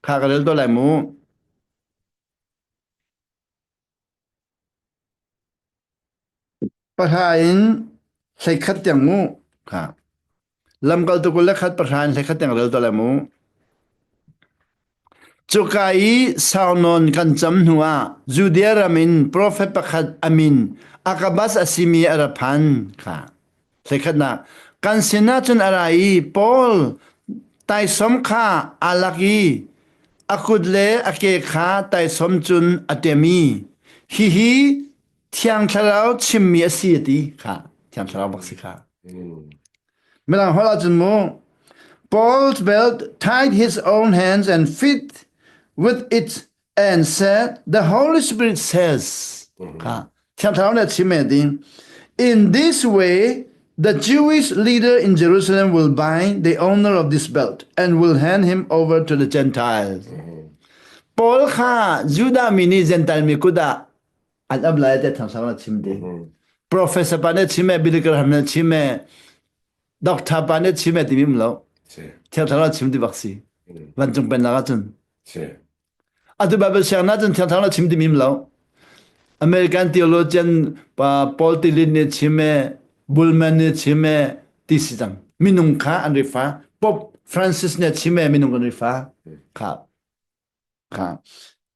Speaker 3: kha ka rel to lai mu Pahra in 11 tiang mu. Kha. Lamkaltu 21 pahra in 11 tiang rel to lai mu. Cuka i saunawn kan cam hnuah Judea ram in profet pakhat a min Agabus a simi a ra phan. Kha. Hleikhatnak kan sinah cun a ra i Paul taisawm kha aa lak i a kut le a ke kha taisawm cun a ṭem i hihi Thiang Thlarau chimmi a si a ti kha Thiang Thlarau bak si kha. Mirang holh ahcun mu Paul's belt tied his own hands and feet with it and said, The Holy Spirit says, kha Thiang Thlarau nih a chim e ding. In this way, the Jewish leader in Jerusalem will bind the owner of this belt and will hand him over to the Gentiles. Paul kha Judah mi nih Gentile mi kut ah an ap lai te Thiang Thlarau nih a chim ding. Professor pa nih chim e, Billy Graham nih chim e, Doctor pa nih chim e timi um lo. Thiang Thlarau chim ti bak si. Vancung pennak ahcun. Atu Bible sianginn ahcun Thiang Thlarau chim timi um lo. American theologian pa Paul Tillich nih chim e, Bullman nih chim e, ti si cang. Minung kha an rifa. Pope Francis nih chim e, minung kan rifa. Kha. Kha.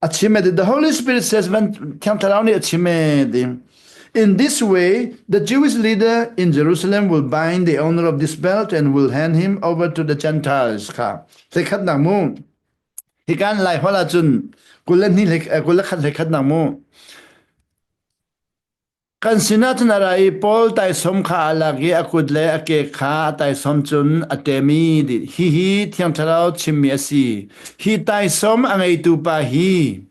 Speaker 3: A chim e, the Holy Spirit says when Thiang Thlarau nih a chim e, ding. In this way, the Jewish leader in Jerusalem will bind the owner of this belt and will hand him over to the Gentiles. Kha. Thekhat nak mu. Hikan Laiholh ahcun 22 21 hlei mu. Kan sinah cun a ra i Paul taisawm kha a lak i a kut le a ke kha a taisawm cun a ṭem i hihi Thiang Thlarau chimmi a si. Hi taisawm a ngeitu pa hi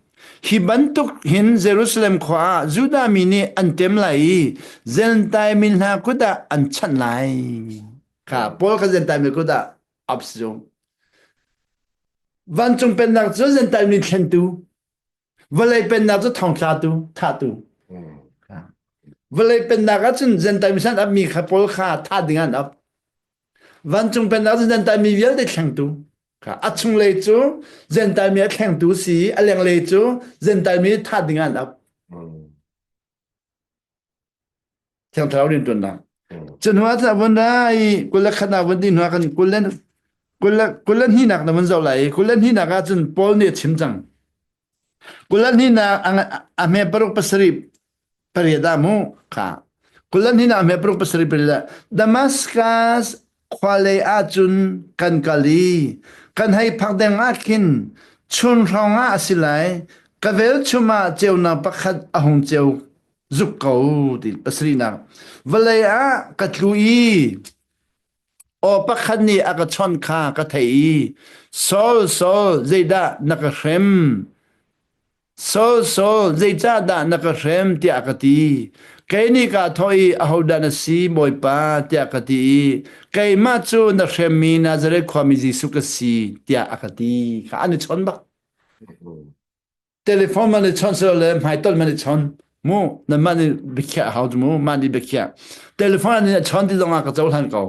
Speaker 3: hi bantuk hin Jerusalem khua ah Judah mi nih an ṭem lai i Jentail mi hna kut ah an chanh lai. Kha Paul kha Jentail mi kut ah ap si Vancung pennak cu Jentail mi thlentu, vawlei pennak cu thongtlatu, thahtu. Vawlei pennak ahcun Jentail mi san ap mi kha pawl kha thah ding an ap. Vancung pennak cu Jentail mi vialte thlengtu. Kha a chunglei cu Jentail mi a thlengtu si, a lenglei cu Jentail mi thah ding an ap. Thiang Thlarau rianṭuannak. Cu hnu ah cun a vun ra i 21 ah vun ti hnu ah kan kul le kul le 22nak na vun zoh lai i 22nak ah cun Paul nih a chim cang. 22nak a hme paruk pasarih pariat ah mu kha 22nak a hme paruk pasarih pariat ah Damascus khua lei ah cun kan kal i kan hei phak deng ah khin chun hrawng ah a si lai ka velchum ah ceunak pakhat a hung ceu zuk ko ti pasarihnak vawlei ah ka tlu i aw pakhat nih a ka chawnh kha ka theih i Saul Saul zeidah na ka hrem Saul Saul zeicahdah na ka hrem tiah ka ti kei nih kaa thawh i ahodah na si Bawipa tiah ka ti i keimah cu na hremmi Nazareth khuami Jesuh ka si tiah a ka ti kha an i chawn bak Telephone man i chon silo le hmaitonh man i chon mu nanmah nih biakhiah a hau cu mu mah nih biakhiah telephone nih a chon ti zongah ka cohlan ko.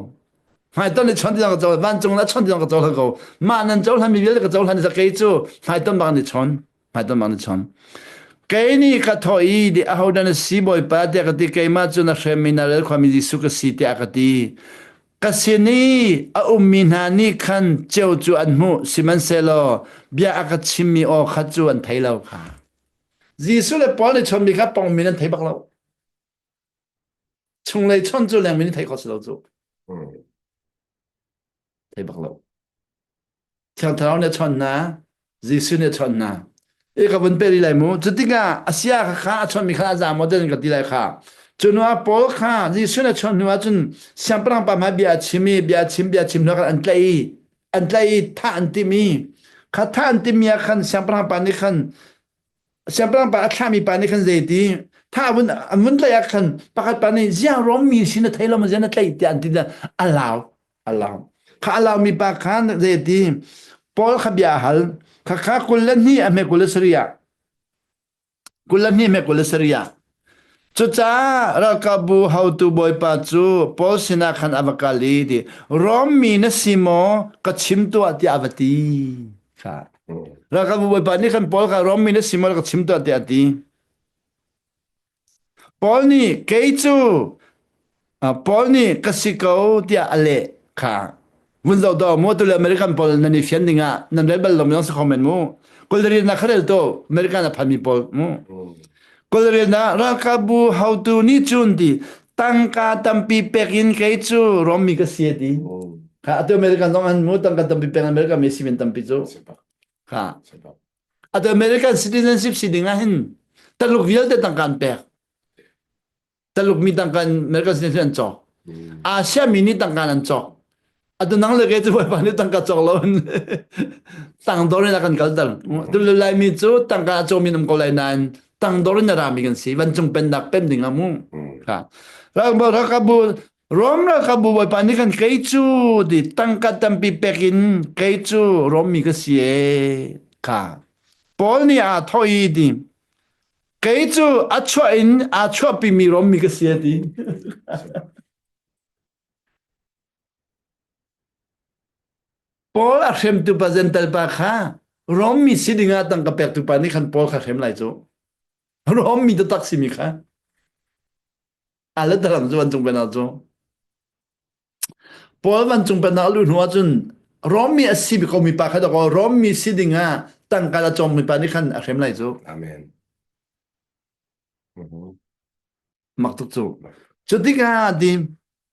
Speaker 3: Hmaiton i chon ti ka cohlan vancung la chon ti ka cohlan ko. Mah nan cohlan mi vialte ka cohlan za kei cu hmaiton bang ni chon. Hmaiton bang ni chon. Kei nih ka thawh i di ahodah na si Bawipa tiah ka ti keimah cu na hremmi na rel khuami Jesuh ka si tiah ka ti. Ka sin i a ummi hna nih khan ceu cu an hmuh sihmanhsehlaw bia a ka chimmi aw kha cu an thei lo kha. Jesuh le Paul nih chonmi kha pongmi nan thei bak lo. Chunglei chon cu lengmi nih thei kho si lo cu. Thei bak lo. Thiang Thlarau nih a chawnh hna, Jesuh nih a chawnh hna. I ka vun pe rih lai mu. Cutikah a sia kha kha a chawnhmi kha a za maw tin ka ti lai kha. Cu hnu ah Paul kha Jesuh nih a chawnh hnu ah cun siangpahrang pa hmai bia a chim i bia a chim bia a chim hnu ah khan an tlaih i an tlaih i thah an timh i kha thah an timhmi ah khan siangpahrang pa nih khan siangpahrang pa a thlahmi pa nih khan zei ti thah vun an vun tlaih ah khan pakhat pa nih ziang Rom mi si na thei lo maw ziang na tlaih tiah an ti a lau a lau kha a laumi pa khan zei ti Paul kha bia a hal kha kha 22 a hme 27 ah 22 hme 27 ah cucaah ralkapbu haotu bawipa cu Paul sinah khan a va kal i ti Rom mi na si maw ka chim tuah tiah a va ti kha ralkapbu bawipa nih khan Paul kha Rom mi na si maw ka chim tuah tiah a ti Paul nih kei cu Paul nih ka si ko tiah a leh kha vun zoh to mu tu le American pawl nan i fian ding ah nan rel bal lo mi zong si kho men mu Kawlrian na kha rel to American a phanmi pawl mu Kawlrian ah ralkapbu hotu nih cun ti tangka tampi pek in kei cu Rom mi ka si ti kha atu American zong an mu tangka tampi pek American mi si men tampi cu kha Atu American citizenship si ding ah hin Taluk vialte tangka an pek. Taluk mi tangka in American citizenship an cawk. Asia mi nih tangka an cawk. Atu nang le kei cu Bawipa nih tangka cawk lo in tangdor in a kan kalter. Tu le Laimi cu tangka a cawmi um ko lai nain tangdor in a rami kan si. Vancung pennak pen ding ah mu. Kha. Ralkabu Rom ralkapbu bawipa nih khan kei cu ti tangka tampi pek in kei cu Rom mi ka si e kha Paul nih aa thawh i ti kei cu a chuah in aa chuahpimi Rom mi ka si a ti. Paul a hremtu pa Gentle pa kha Rom mi si dingah tangka pektu pa nih khan Paul kha hrem lai cu. Rom mi taktak simi kha. A let dalam cu vancung pennak cu. Paul vancung pennak a luh hnu ahcun Rom mi a si ko mi pa kha dakaw Rom mi si ding ah tangka la cawm mi pa nih khan a hrem lai cu.
Speaker 1: Amen.
Speaker 3: Mak tuk cu. Cu tikah di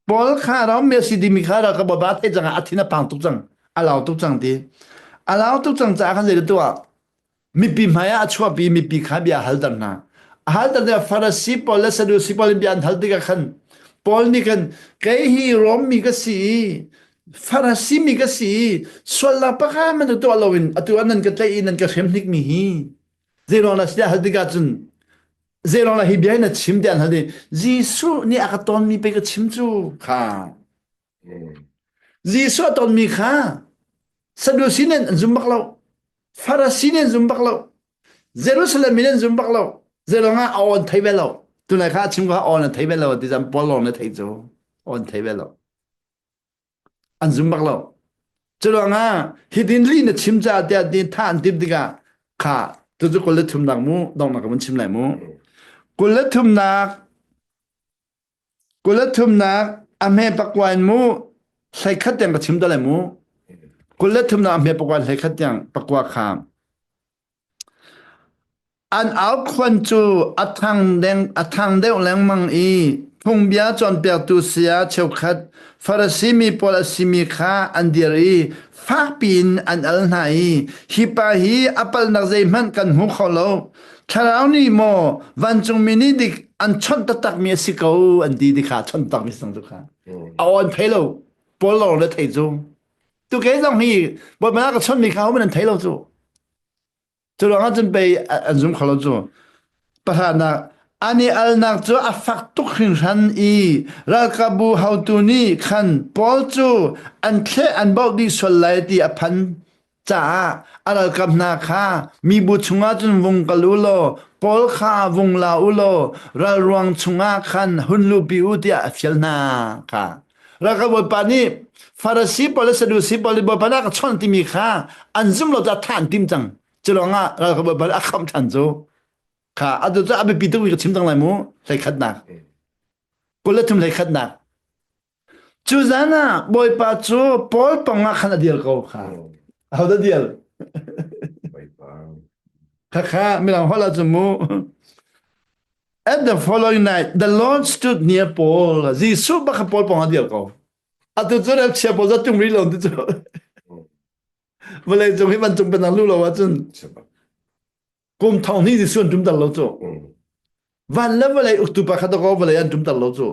Speaker 3: Paul kha Rom mi a si dimi kha rak ka ba thei cang a thin a pang tuk cang. A lau tuk cang ti. A lau tuk cang caah khan zei tuah Mipi hmaiah a chuahpi mipi kha bia a halter hna. A halter tikah Farasi pawl le Sadusi pawl in bia an hal tikah khan Paul nih khan kei hi Rom mi ka si i Farasi mi ka si i sualnak pakhat hmanh tuah loin atu ah nan ka tlaih i nan ka hrem hnikmi hi zeiruang dah si tiah hal tikah cun zeiruang dah hi bia hi na chim tiah an hal i Jesuh nih a ka tawnmi pei ka chim cu kha Jesuh a tonmi kha Sadusi nih an zum bak lo. Farasi nih an zum bak lo. Jerusalem mi nih an zum bak lo. Zeiruang ah a awn thei ve lo. Tunai kha a chim kha awn a thei ve lo ti zan Paul lawng na thei cu. Awn thei ve lo. An zum bak lo. Curuang ah hitin li na chim caah tiah ti tha an timh tikah kha tucu 23nak mu donghnak ka vun chim lai mu. 23nak 23nak a hme pakua in mu 11 tiang ka chim ta lai mu 23nak a hme pakua in 11 tiang pakua kha an aukhuan cu a thang deng a thang deuh lengmang i phungbia cawnpiaktu saya cheukhat Farasi mi pawl a simi kha an dir i fakpi in an al hna i hi pa hi a palhnak zeihmanh kan hmu kho lo Thlarau nih maw vancungmi nih dik an chawnh taktakmi a si ko an ti ti kha chawnh takmi sang cu kha a aw an thei lo Paul lawng le thei cu tu ke zong hi Bawipa ka chawnhmi kha hohmanh an thei lo cu cu ruangah cun pei an zum kho lo cu pahranak an i alnak cu a fak tuk hringhran i ralkapbu haotu nih khan Paul cu an thleh an bauh dih sual lai ti a phan caah a ralkap hna kha mibu chungah cun vung kal u law Paul kha vung la u law ralruang chungah khan hun luhpi u tiah a fial hna kha. Ralkap bawipa nih Farasi pawl le Sadusi pawl nih bawipa nih a ka chawnh timi kha an zum lo caah thah an tim cang. Cu lawngah ralkap bawipa nih a khamh ṭhan cu. Kha atu cu a biapi tukmi ka chim cang lai mu. Hleikhatnak. 23 hleikhatnak. Cu zan ah Bawipa cu Paul pang ah khan a dir ko kha. Ahodah dir?
Speaker 1: Bawipa.
Speaker 3: Khakha mirang holh ahcun mu. At the following night, the Lord stood near Paul. Jesuh bak kha Paul pang a dir ko. Atu cu rel chia pawl za tung rih lo ti cu. Vawlei cung hi vancung penang lu lo ahcun kum thong hnih Jesuh an ṭumter lo cu. Van le vawlei uktu pa kha dakaw vawlei an ṭumter lo cu.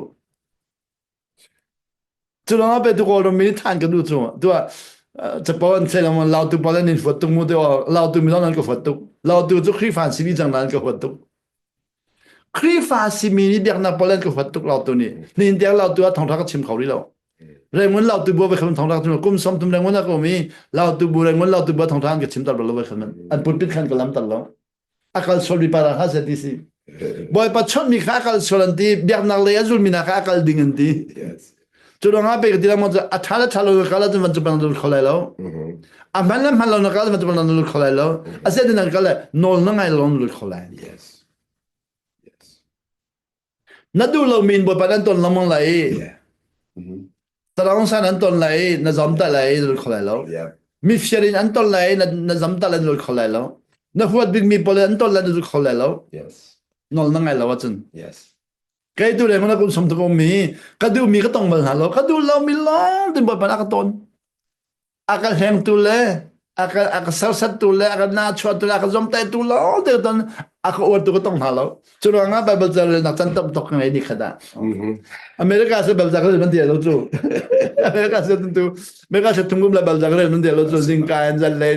Speaker 3: Cu lawngah pe tu Kawlram mi nih than kan duh cu. Tuah capo an sei lengmang lautu pawl an in fuat tuk mu te lautu mi zong an ka fuat tuk. Lautu cu Khrihfa an si mi cang an ka huat tuk. Khrihfa simi nih biaknak pawl an ka huat tuk lautu nih. Nihin tiang lautu ah thawngṭha ka chim kho rih lo. Rengun lautu bu vai khan thawngṭha ka chim kum 30 rengun a ka um i lautu bu rengun lautu bu thawngṭha an ka chim tar bal lo vai khan an pulpit khan ka lam tar lo. A kal sual mi para kha se ti si. Bawipa chawnh mi kha a kal sual an ti, biaknak lei a zul mi hna kha a kal ding an ti. Cu ruangah pe ka ti lengmang cu a ṭha le ṭha lo na kal ahcun van cu bang na lut kho lai lo. A hman le hman lo na kal ahcun van cu bang na lut kho lai lo. A se nan kal le nawl na ngai lo na lut kho lai.
Speaker 1: Yes. Yes.
Speaker 3: Na duh lomi in Bawipa nan ton lengmang lai i Tarang san an ton lai i na zam ta lai i na lut kho lai lo. Mi fiar in an ton lai i na zam ta lai na lut kho lai lo. Na huat bikmi pawl an ton lai na lut kho lai lo.
Speaker 1: Yes.
Speaker 3: Nawl na ngai lo ahcun.
Speaker 1: Yes.
Speaker 3: Kei tu le na kum som tuk mi ka duh mi ka tong bal hna lo. Ka duh lo mi lawng tin Bawipa na ka ton. A ka hlengtu le a ka a ka sersattu le a ka nahchuahtu le a ka zomtaihtu lawng te ton a ka uartu ka tong hna lo. Cu ruangah Bible ca relnak can tam tuk ngei ni khat ah. America se Bible ca ka rel man ti lo cu. America se tu America se thungum le Bible ca ka rel man ti lo cu zingka in zan le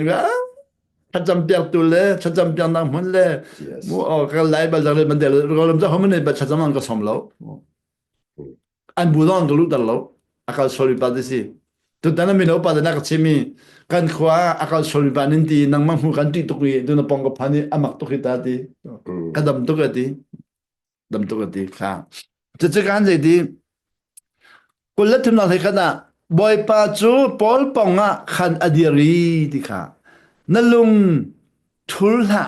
Speaker 3: thlacam piaktu le thlacam piaknak hmun le mu ka lai Bible ca rel man ti lo ram ca hom ne thlacam an ka som lo. An bu zong an ka luhter lo. A kal sualmi pa ti si. Tutan a mino pa te na ka chim i kan khua ah a kal sualmi pa nin ti nangmah hmu kan ṭih tuk i tu na pong ka phan i a mak tuk hi ta ti. Ka dam tuk a ti. Dam tuk a ti. Kha. Cucu kan zei ti kul le thumnak hlei khat ah Bawipa cu Paul pong ah khan a dir i ti kha na lung thul hlah.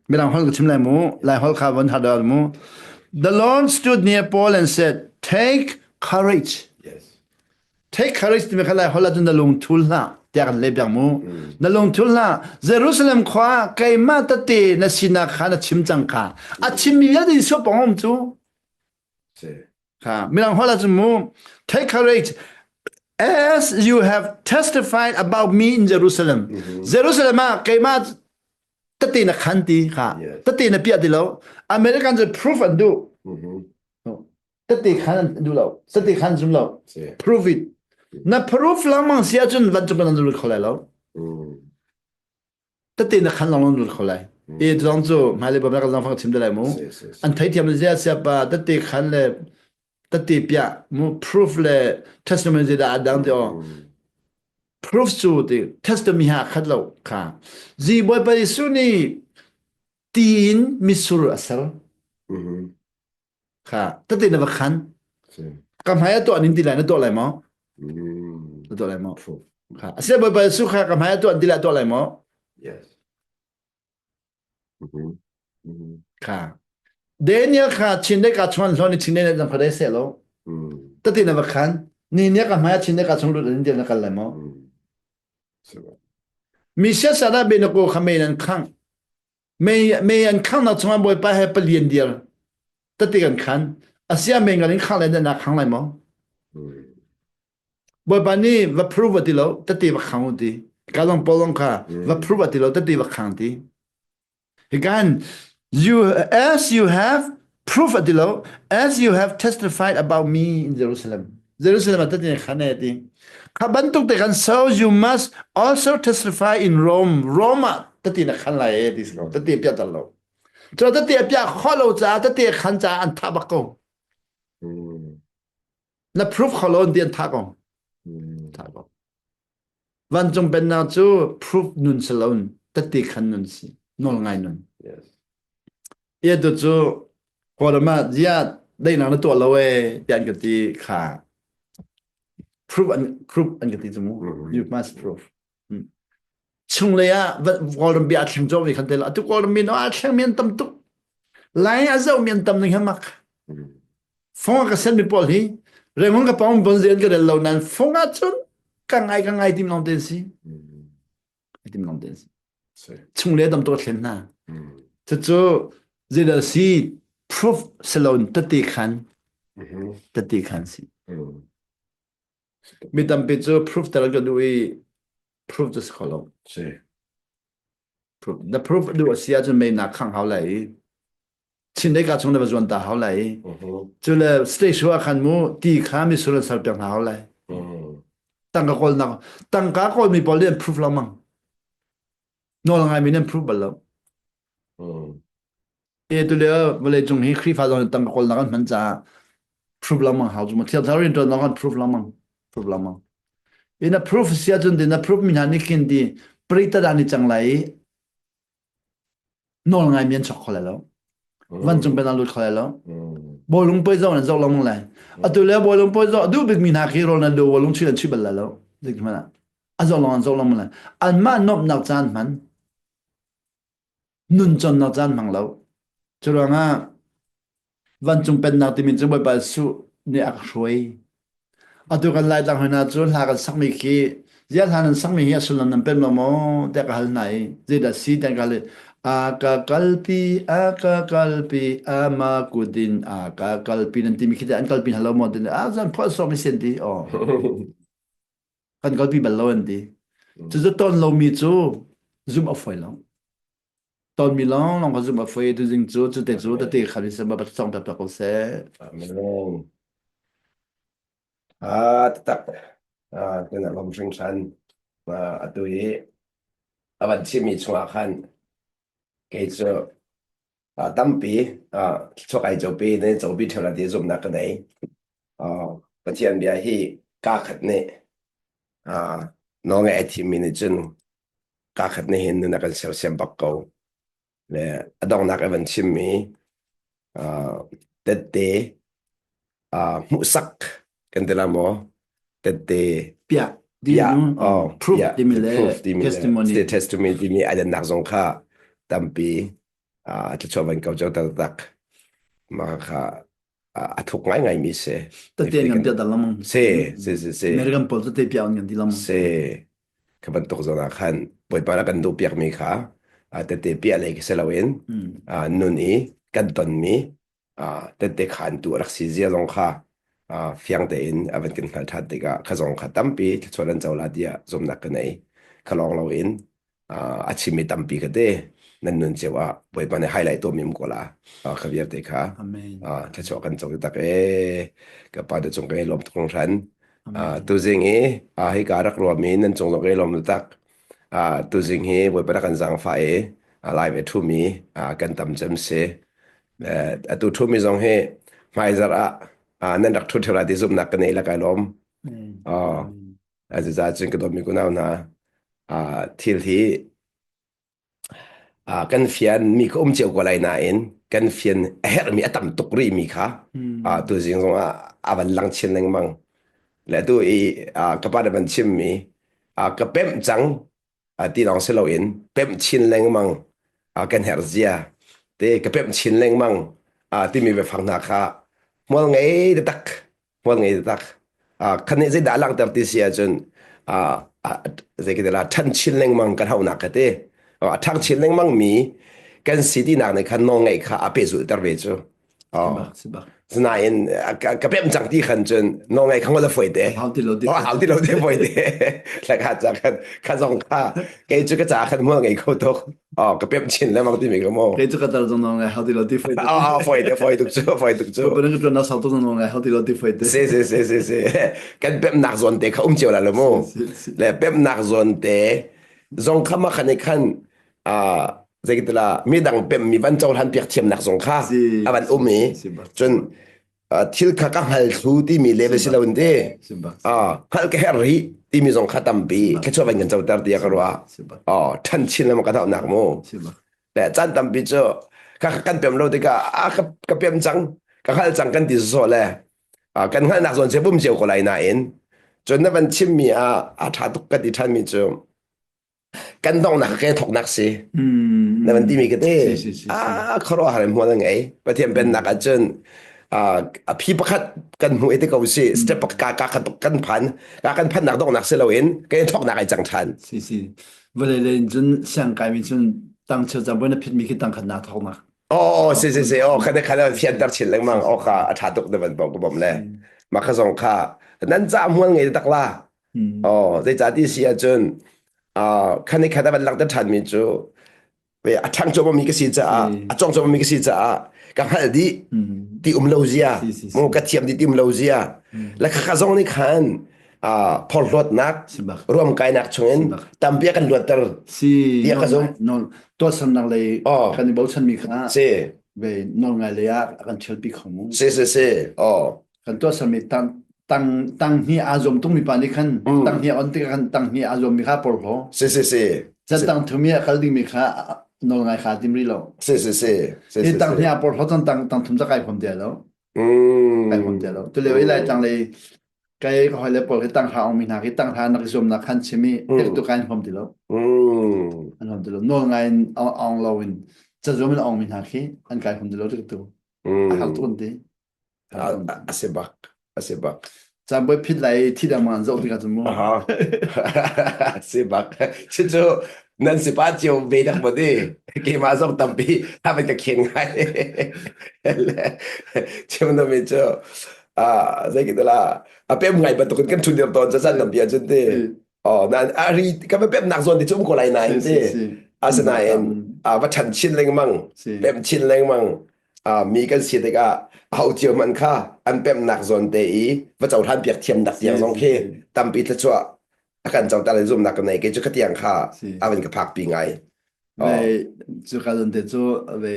Speaker 3: Mirang holh ka chim lai mu. Lai holh kha von har mu. The Lord stood near Paul and said, Take courage.
Speaker 1: Yes.
Speaker 3: Take courage timi kha lai holh ahcun na lung thul hlah tiah kan leh piak mu. Na lung thul hlah. Jerusalem khua keimah tete na sinak kha na chim cang kha. A chimmi vialte Jesuh pong um cu. Kha mirang holh ahcun mu. Take courage as you have testified about me in Jerusalem. Jerusalem ah keimah tete na khan ti kha. Tete na piah ti lo. American cu proof an duh. Tete khan an duh lo. Tete khan zum lo. Prove it. Na proof lengmang si ahcun vancung kan lut kho lai lo. Tete na khan lawng lut kho lai. E zong cu hmailei bawm ka zangfang chim te lai mu. An theithiam le zia sia pa tete khan le tete piah mu proof le testimony zeidah a dang ti aw. Proof cu ti testimony ha khat lo kha. Zi Bawipa Jesuh nih tiin mitsur a ser. Kha tete na va khan. Ka hmai a tuah ning ti lai na tuah lai maw? Na tuah lai maw? Kha a sia Bawipa Jesuh kha ka hmai a tuah ti lai tuah lai maw?
Speaker 1: Yes.
Speaker 3: Kha Daniel kha chin dei ka chuan hlon i chin dei na zang kha dei se lo. Tete na va khan. Ni nia ka hmai a chin dei ka chung lut in na kal lai maw? Mi siasat ah benako kha mei nan khangh. Mei mei an khanghnak chungah Bawipa he palian dir tete kan khan. Asia mei ngal in khang lai na khang lai maw? Bawipa nih va prove ti lo tete va khang u ti. Ka long polong kha va prove ti lo tete va khang ti. Hikan you as you have proof ati lo as you have testified about me in Jerusalem. Jerusalem ah tete khan e ti. Kha bantuk te kan so you must also testify in Rome. Rome ah tete na khan lai e ti lo. Tete pia tal lo. Cho tete pia kho lo ca tete khan ca an tha bak ko. Na proof kho lo ti an tha ko. Tha ko. Vancung pennak cu proof nun si loin tette khan nun si, nawl ngai nun.
Speaker 1: Yes.
Speaker 3: Ia tu cu Kawlram ah ziah daihnak na tuah lo ee tiah an ka ti kha. Proof an proof an ka ti cu mu. You must prove. Chunglei ah Kawlram bia a thleng cawk mi khan te la. Atu Kawlram mi no a thleng mi an tam tuk. Lai a zoh mi an tam ning hamak. Fong a ka sen mi pawl hi Rangoon ka pawng bon zen ka rel lo nan fong ah cun ka ngai ka ngai tim long ten si. Tim long ten si. Chunglei tam tuk thlen hna. Cucu zeidah si proof salon tete khan tete khan si. Mi tampi cu proof tel ka duh i proof cu si kho lo.
Speaker 1: Si.
Speaker 3: Proof. Na proof duh a si ahcun mei na khang hau lai i Chin lei ka chung na va zuan ta hau lai i cu le stage ah khan mu ti kha misur an ser piak hna hau lai. Tangka kawl nak tangka kawl mi pawl nih an proof lo mang. Nawl ngai mi nih an proof bal lo. E tu le vawlei cung hi Khrihfa zong nih tangka kawlnak an hman caah proof lengmang hau cu mu thiang thlarau rianṭuan zong kan proof lengmang proof lengmang in a proof si ahcun din a proof mi hna nih khin ti prita dah ni cang lai i nawl ngai mi an chok kho lai lo vancung pen an lut kho lai lo bawlung poi zong an zoh lengmang lai atu le bawlung poi zoh duh bik mi hna khi rawl nan lu bawlung chuih an chuih bal lai lo zik hmanh ah a zoh lengmang an zoh lengmang lai anmah nuamhnak caan hman Nunconnak caan hmang lo. Curuangah vancung pennak timi cu Bawipa Jesuh nih a ka hruai. Atu kan Laitlang hoi hna cu hla kan sakmi khi ziah hla nan sakmi hi a sullam nan pem lo maw tiah ka hal hna i zeidah si tiah ka hal i a ka kalpi a ka kalpi ama kutin a ka kalpi nan timi khi teh an kalpi hna lo maw ti a zan phuah sawk mi sian ti aw kan kalpi bal lo an ti. Cucu ton lomi cu zumh a fawi lo. Tonmi lawnglawng kha zumh a fawi. Tuzing cu cute cu tete kha ni seh ba cong tak ko seh.
Speaker 1: Amen. Ah, taktak. Ah, kan lom hringhran. Ah, atu i a van chimmi chungah khan kei cu ah, tampi ah, chuak ai copi ne copi ṭheo la ti zumhnak ka nei. Ah, Pathian bia hi kaa khat nih ah, nawlngaih ai thimmi nih cun kaa khat nih hin nun a kan sersiam bak ko. Le a donghnak i van chimmi ah, tette ah, hmuhsak kan ti la maw? Tette
Speaker 3: Piah.
Speaker 1: piah, oh,
Speaker 3: Proof
Speaker 1: piah,
Speaker 3: timi le
Speaker 1: proof timi le
Speaker 3: testimony.
Speaker 1: testimony timi ai dannak zong kha tampi a thluachuah van ko cang taktak mah kha a thuk ngaingai mi si
Speaker 3: Tete ngan piah dal lamang.
Speaker 1: si si si si
Speaker 3: American pawl tete piah ngan di lamang.
Speaker 1: si kha bantuk zawn ah khan Bawipa na kan duh piak mi kha tete piah lei khi si loin nun i kan ton mi tette khan tu a rak si zia zong kha fiang tein a van kan hngalh ṭhan tikah kha zong kha tampi thluachuah nan co la tiah zumhnak ka nei kha lawng loin a chimmi tampi ka te nan nun cio ah Bawipa nih highlight tuahmi um ko la kha vialte kha thluachuah kan co tak e ka pa te cung ka i lawm tuk hran tuzing i hika rak ruami nan cung zong ka i lawm tak tuzing hi Bawipa rak kan zaangfah i live e thumi kan tam cem si atu thumi zong hi hmaizarh ah nan rak thu ṭheo lai ti zumhnak ka nei la kai lawm. Cucaah cun ka dawtmi kunau hna, thil hi kan fian mi ka um cio ko lai nain kan fian a herhmi a tam tuk rihmi kha tuzing zong ah a van lang chin lengmang. Le tu i ka pa nih van chimmi ka pemh cang ti lawng si loin pemh chin lengmang kan herh zia te ka pemh chin lengmang timi biafang hna kha hmual ngei taktak hmual ngei taktak khan nih zeidah langhter ti si ahcun zei ka ti la ṭhan chin lengmang kan hauhnak ka ti a ṭhang chin lengmang mi kan si tinak nih khan nawlngaih kha a pehzulhter ve cu Sinain ka pem cang ti khan cun nawlngaih kha ngol a fawi te.
Speaker 3: Hau ti lo ti.
Speaker 1: Hau ti lo ti fawi te. La kha ca khan kha zong kha kei cu ka ca khan hmual ngei kho tuk. Oh ka pem chin le mang ti mi ka mo.
Speaker 3: Kei cu ka tar zong nawlngaih hau ti lo ti fawi te.
Speaker 1: Oh fawi te fawi tuk cu fawi tuk cu.
Speaker 3: Ko ka tuan na sau tuk zong nawlngaih hau ti lo ti fawi te.
Speaker 1: Si si si si si. Kan pem nak zawn te kha um cio la lo mu. Le pem nak zawn te zong kha ma khan khan zeikatila midang pemmi van cohlan piak thiamnak zong kha a van um i cun thil kha ka hngal thlu timi level si loin ti hngalh ka herh rih timi zong kha tampi thluachuah van kan coter tiah ka ruah ṭhan chin lengmang ka dohnak mu le caan tampi cu ka kan pem lo tikah a ka pem cang ka hngal cang kan ti sawsawh le kan hngalhnak zawn cu pum cio ko lai nain. Cun na van chimmi ah a ṭha tuk ka ti ṭhanmi cu kan donghnak ke thoknak si. Na van timi ka te. Ah khuaruahhar in hmual a ngei. Pathian pennak ahcun a phi pakhat kan hmu i te ko si step ka ka kan phan ka kan phannak donghnak si loin ke thoknak ai cang ṭhan.
Speaker 2: Si si. Vawlei lei in cun siang kai mi cun tang cheu cang na phit mi khi tang khat na thoknak.
Speaker 1: Oh, si si si oh kha kha fianter chin lengmang oh kha a ṭha tuk na van bawm ka bawm le mah kha zong kha nan ca hmual ngei tak la oh zeicah ti si ahcun khan i khat a van langhter ṭhan mi cu a ṭhang cuahmah mi ka si caah a cawng cuahmah mi ka si caah ka hngalh dih ti um lo zia mu ka thiam dih ti um lo zia le kha zong nih khan phorhlawtnak ruamkainak chungin tampi a kan luatter
Speaker 2: si
Speaker 1: tiah ka zumh
Speaker 2: tuahsernak lei kan i bochanmi kha
Speaker 1: si
Speaker 2: ve nawlngai lei ah a kan ṭhialpi kho mu
Speaker 1: si si si oh
Speaker 2: kan tuahsermi tang tang tang hnih aa zuam tungmi pa nih khan tang hnih on tikah khan tang hnih aa zuammi kha porhlaw
Speaker 1: si si si
Speaker 2: can tang thumi a kal dingmi kha nawlngai kha tim rih lo
Speaker 1: si si si
Speaker 2: si tang hnih aa porhlaw can tang tang thum ca kai huam ti lo kai huam ti lo tu leo i lai tang lei kai ka hoi le pawl khi tang hra ong mi hna khi tang hra nak i zuamnak khan chim i tek tu kai huam ti lo an huam ti lo nawl ngai in ong lo in cazuam in ong mi hna khi an kai huam ti lo tek tu a har tuk an ti
Speaker 1: a si bak a si bak
Speaker 2: caan boi phit lai thi dang man zoh tikah cun mu
Speaker 1: si bak cucu nan si pa cio ve dak mo di keimah zong tampi havan ka khen ngai chim na mi cu zei ki la a pem ngai bantukin kan thun dir tawn chan tampi ahcun ti oh nan a ri ka va pem nak zawn ti cu um ko lai nain ti asinain a va ṭhan chin lengmang pem chin lengmang mi kan si tikah ho cio hmanh kha an pemnak zawn te i va cohlan piak thiam dak tiang zong khi tampi thluachuah a kan coter le zumnak ka nei ke cu khatiang kha a van ka phak pi ngai
Speaker 2: ve cu ka zon te cu ve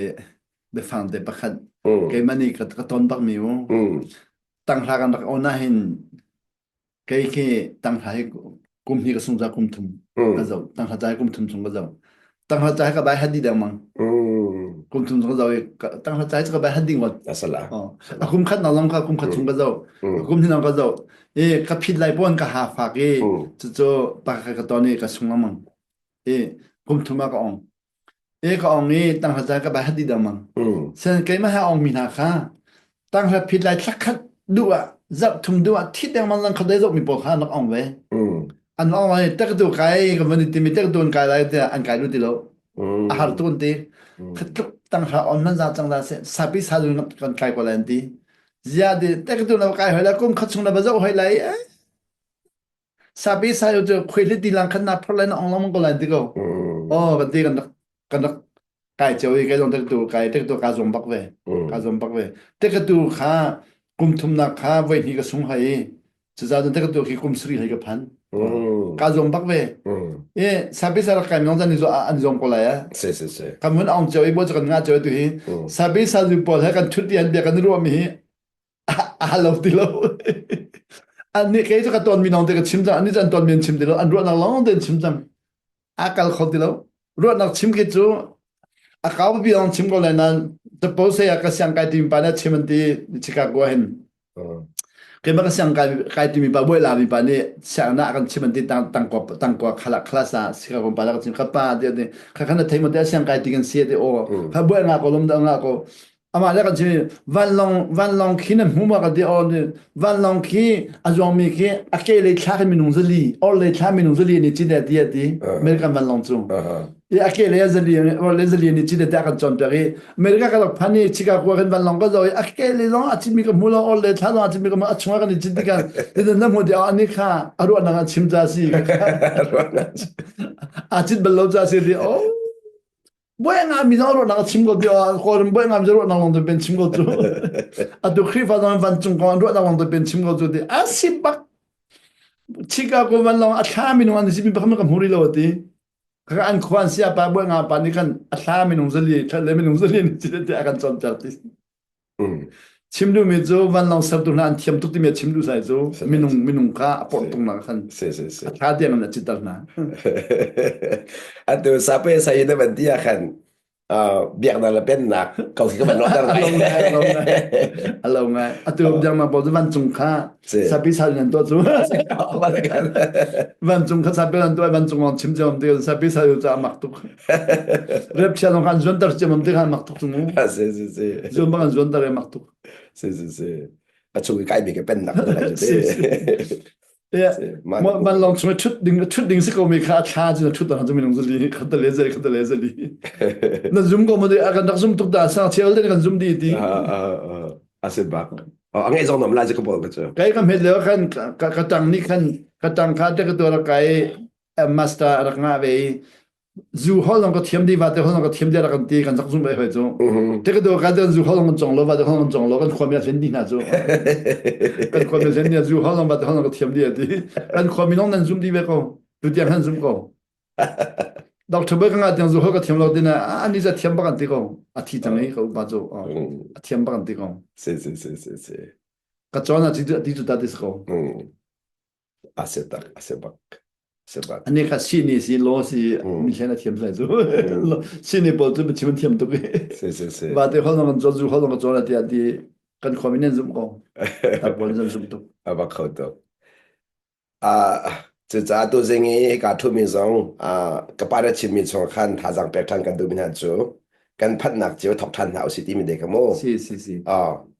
Speaker 2: biafang te pakhat keimah nih ka ton bak mi mu tanghla kan rak on hin kei khi tanghla hi kum hi ka sung za kum thum ka zo tanghla cai kum thum chung ka zo tanghla cai ka bai hadi deng mang kum thum chung ka zo tanghla cai ka bai hadi ngot
Speaker 1: asala
Speaker 2: a kum khat na long ka kum khat chung ka zo kum hin ka zo e ka phit lai pon ka ha fak i cu cu pa ka ka ton i ka sung mang e kum thum ah ka ong E ka ong i tanghra ca ka bai hat dih dengmang. Sen keimah he ong mi hna kha tanghra phit lai thla khat duh ah zarh thum duh ah thit dengmang lang khat dei zoh mi pawl kha an rak ong ve. An ong lai tek tu kai ka van i timi tek tu an kai lai tiah an kai lu ti lo. A har tu an ti. Khatluk tanghra on nan za cang da se sapi sa lu kan kai ko lai an ti. Zia di tek tu na kai hoi lai kum khat chung na ba zoh hoi lai. Sapi sai cu khuihlit ti lang khan na phor lai na ong lengmang ko lai ti ko. Oh kan ti kan rak kan rak kai cio i kai zong tek tu kai tek tu ka zuam bak ve. Ka zuam bak ve. Tek tu kha kum thumnak kha voi hnih ka sung hai i cuza cun tek tu khi kum sari hlei ka phan. Ka zuam bak ve. E sapi sa rak kai minung an an zuam ko lai a.
Speaker 1: Si si si.
Speaker 2: Kan mun ong cio i bo cu kan nga cio tu hi. Sapi sa zu pawl he kan thut i an bia kan ruah mi hi a lo ti lo an nih kei cu ka ton mi lawng te ka chim cang an nih cu an ton mi an chim ti lo an ruahnak lawng te an chim cang a kal kho ti lo ruahnak chim khi cu a kau bi lawng chim ko lai nain suppose ah ka siang kai timi pa nih chim an ti Chicago hin keimah ka siang kai kai timi pa buai la mi pa nih siang na kan chim an ti tang tang kwa tang kwa khala class ah Chicago pa la ka chim ka pa ti ti kha khan na thei mo te siang kai ti kan si ti o kha buai nga ko lom da nga ko Amah le kan chim vanlawng vanlawng khi nan hmu ma ka ti aw vanlawng khi a zuangmi khi a ke lei thla khi minung zali or lei thla minung zali ni chin ti ti American vanlawng cu i a ke lei a zali or lei zali ni chin ti kan cawn piak i America ka rak phan i Chicago kan vanlawng ka zo i a ke lei zong a chinmi ka hmu lo or lei thla zong a chinmi ka hmu a chungah kan i chin tikah ti na hmu ti ani kha a ruahnak a chim ca si a chin bal lo ca si ti oh Buai nga mi zong ruahnak a chim ko ti Kawlram buai nga mi ruahnak lawng te pen chim ko cu. Atu Khrihfa zong vancung kong an ruahnak lawng te pen chim ko cu ti a si bak. Chicago van lawng a thla minung an si mi pakhat ka hmu rih lo ti. Kaka an khua an sia pa buai nga pa nih khan a thla minung zali thla le minung zali ni ti a kan cawnpiak ti. Chim duhmi cu vanlawng sertu hna an thiam tuk timi a chim duh sai cu minung minung kha a porh tung nak khan a thla tiang in a citter hna.
Speaker 1: Atu sape sai na van ti ah khan. Biaknak le pennak ko khi ka van lawhter
Speaker 3: ngai. A lo ngai. Atu biaknak pawl cu vancung kha sapi sal nan tuah cu. Vancung kha sapi nan tuah vancung lawng chim ciam ti sapi sal cu a mak tuk. Rep chia zong khan zuanter ciam ti khan mak tuk cu mu.
Speaker 1: Si si si.
Speaker 3: Zuan bang an zuanter mak tuk.
Speaker 1: Si si si. A chung i kai mi ke pennak
Speaker 3: Si si. Man lawng chung ṭhut ding ṭhut ding si ko mi kha a thla cu na ṭhut ah cu minung zali khat le zali khat le zali na zum ko ma a kan rak zum tuk da sang chel te kan zum di ti
Speaker 1: a si bak a ngai zong nam lai ka bol ka chu
Speaker 3: kai ka met le khan ka tang ni khan ka tang kha te ka to ra kai master rak nga ve zu hol zong ka thiam di va te hol zong ka thiam di rak kan ti kan rak zum ve hoi cu te ka do ka te zu hol zong kan chong lo va te hol zong chong lo kan khuami a hlen di hna cu kan khuami a hlen di zu hol zong va te hol zong ka thiam di ti kan khuami nong nan zum di ve ko tu tiang han zum ko Dr. Boy ka nga tiang zu hol ka thiam lo ti na ani za thiam bak an ti ko a thi cang i ka upa cu a thiam bak an ti ko
Speaker 1: si si si si si
Speaker 3: ka chon a ti ti tu ta ti ko
Speaker 1: A si tak, a si bak. Si bak.
Speaker 3: Ani kha sini si law si mi hlen a thiam sai cu. Sini pawl cu biachim an thiam tuk i.
Speaker 1: Si si si.
Speaker 3: Va te hol kan cawn zu hol kan cawn ti ti kan khua min an zum ko. Tar pawl an zum tuk.
Speaker 1: A bak kho tuk. Ah cucaah tu zing i ka thumi zong ka pa na chimmi chung khan thazaang pek ṭhan kan duhmi hna cu kan phanhnak cio thok ṭhan hna usih timi te kha mu.
Speaker 3: Si si si.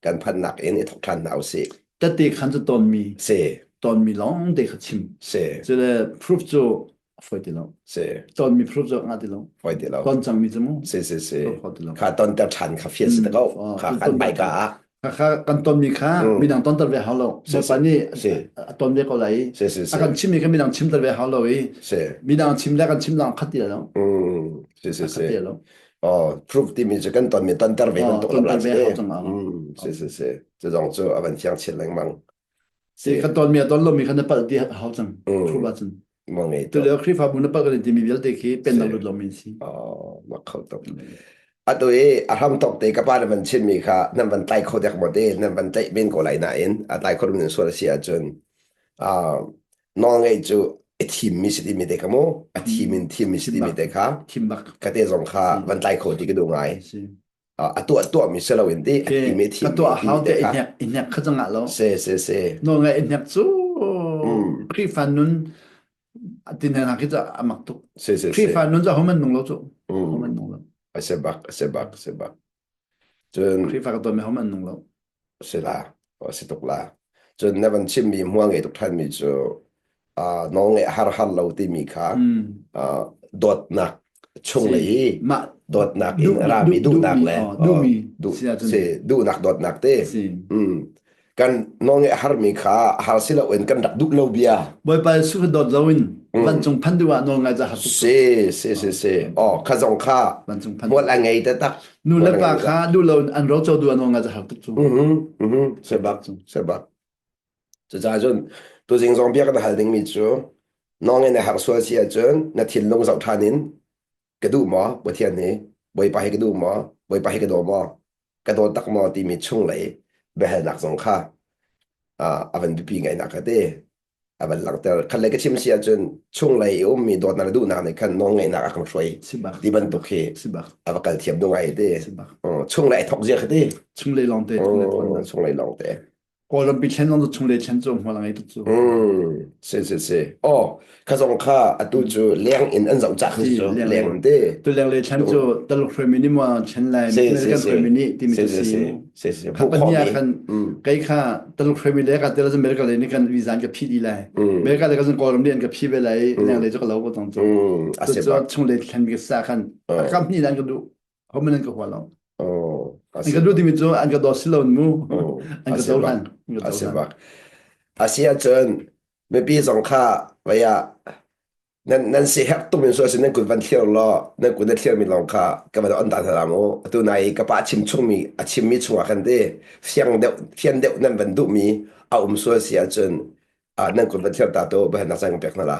Speaker 1: Kan phanhnak in i thok ṭhan hna usih.
Speaker 3: Tette khan cu tonmi.
Speaker 1: Si.
Speaker 3: Tonmi lawng te kha chim.
Speaker 1: Si.
Speaker 3: Cu le proof cu a fawi ti lo.
Speaker 1: Si.
Speaker 3: Tonmi proof cu ngah ti lo.
Speaker 1: Fawi ti lo.
Speaker 3: Ton cangmi cu mu.
Speaker 1: Si si si. Kha tonter ṭhan kha fian si ta ko. Kha kan bai ka ah.
Speaker 3: Kha kan tonmi kha midang tonter ve hau lo. Bawipa nih a ton ve ko lai i.
Speaker 1: Si si si.
Speaker 3: A kan chimmi kha midang chimter ve hau lo i.
Speaker 1: Si.
Speaker 3: Midang chim le kan chim lang khat ti lo.
Speaker 1: Si si si. Oh, proof timi cu kan tonmi tonter ve bantuk
Speaker 3: tonter ve hau cang ah.
Speaker 1: Si si si. Cu zong cu a van fiang chin lengmang.
Speaker 3: Si kan tonmi a ton lomi kha na palh ti hau cang. Proof ah cun.
Speaker 1: Mo ngei
Speaker 3: Tu lio Khrihfabu na palh kan timi vialte khi pennak lut lomi an si.
Speaker 1: Oh, mak kho tuk. Atu i a hram tok te ka pa na van chimmi kha nan van tlai kho dek maw te nan van tlaih men ko lai nain a tlai kho nan sual a si ahcun nawlngeih cu i thimmi si timi te kha mu a thim in thimmi si timi te kha
Speaker 3: thim bak
Speaker 1: ka te zong kha van tlai kho ti ka duh ngai a tuah tuahmi si lo in ti a thim i thim
Speaker 3: ka tuah hau te i hnek i hnek kha changah lo
Speaker 1: se se se
Speaker 3: nawlngeih i hnek cu Khrihfa nun tin hna khi ca a mak tuk
Speaker 1: se se se
Speaker 3: Khrihfa nun cu homan nung lo cu homan nung lo
Speaker 1: a se bak a se bak se bak Cun
Speaker 3: Khrihfa ka tuahmi hohmanh an nung lo.
Speaker 1: Si la, si tuk la. Cun na van chimmi hmual ngei tuk ṭhanmi cu uh, nawlngeih har har lo timi kha
Speaker 3: mm.
Speaker 1: uh, dawtnak chunglei
Speaker 3: Si.
Speaker 1: i
Speaker 3: Mah
Speaker 1: dawtnak in
Speaker 3: duh,
Speaker 1: rami
Speaker 3: duh,
Speaker 1: duhnak
Speaker 3: duhmi,
Speaker 1: le
Speaker 3: oh, duhmi
Speaker 1: duh,
Speaker 3: si ahcun.
Speaker 1: si, duhnak dawtnak te.
Speaker 3: Si.
Speaker 1: Mm. Kan nawlngeih harmi kha har si loin kan rak duh lo bia.
Speaker 3: Bawipa Jesuh kha dawt loin
Speaker 1: Mm.
Speaker 3: vancung phan duh ah nawl ngai ca har tuk.
Speaker 1: Si, si, si, si. Oh, kha zong kha
Speaker 3: Vancung phan.
Speaker 1: hmual a ngei taktak.
Speaker 3: Nu le pa kha duh lo an ro co duh an nawl ngai ca har tuk cu.
Speaker 1: Mhm, mhm. Se bak, se bak. Cucaah cun tuzing zong bia kan hal dingmi cu nawlngeih na har sual si ahcun na thinlung zoh ṭhan in ka duh maw Pathian nih Bawipa hi ka duh maw Bawipa hi ka daw maw ka daw tak maw timi chunglei biahalnak zong kha a van biapi ngainak ka ti a van langhter khat le ka chim si ahcun chunglei i ummi dawtnak le duhnak nih khan nawlngeihnak a kan hruai ti bantuk hi a va kal thiam ding ai ti chunglei ai thok zia kha ti
Speaker 3: chunglei lawngte
Speaker 1: chunglei lawngte
Speaker 3: Kawlram pi thlen zong cu chunglei thlen cu hmual a ngei tuk cu.
Speaker 1: Mm, si si si. Oh, kha zong kha atu cu leng in an zoh cak
Speaker 3: Si,
Speaker 1: cu
Speaker 3: leng
Speaker 1: leng in ti.
Speaker 3: Tu leng le thlen cu Taluk hruaimi nih maw thlen lai,
Speaker 1: Si si
Speaker 3: American
Speaker 1: si.
Speaker 3: hruaimi nih timi
Speaker 1: Si
Speaker 3: cu
Speaker 1: si
Speaker 3: si.
Speaker 1: si. Si si.
Speaker 3: Kha
Speaker 1: Hmuh
Speaker 3: pahnih ah
Speaker 1: khawhmi.
Speaker 3: khan
Speaker 1: Mm.
Speaker 3: kei kha Taluk hruaimi le ka tel America le nih kan visa an ka phih dih lai.
Speaker 1: Mm.
Speaker 3: America le ka zun Kawlram nih an ka phih ve lai i
Speaker 1: Mm.
Speaker 3: leng le cu ka lo ko tong cu.
Speaker 1: Mm. A
Speaker 3: Cu
Speaker 1: si
Speaker 3: cu
Speaker 1: bak.
Speaker 3: chunglei thlen mi ka sa khan
Speaker 1: Uh.
Speaker 3: a kam hnih an ka duh. Homan an ka hua lo.
Speaker 1: Oh, a
Speaker 3: An
Speaker 1: si
Speaker 3: ka duh
Speaker 1: bak.
Speaker 3: timi cu an ka daw si lo mu.
Speaker 1: Oh,
Speaker 3: An
Speaker 1: a
Speaker 3: ka
Speaker 1: si
Speaker 3: cohlan.
Speaker 1: bak.
Speaker 3: An ka
Speaker 1: A si
Speaker 3: cohlan.
Speaker 1: bak. A si ahcun mipi zong kha vei ah nan nan si herh tuk in so nan kut van thlir law nan kut na thlir mi lawng kha ka van on ta hna mu atu nai ka pa chim chungmi a chimmi chungah khan te fiang deuh fian deuh nan van duhmi a um sual si ahcun nan kut van thlir ta to bahan nak cang pek hna la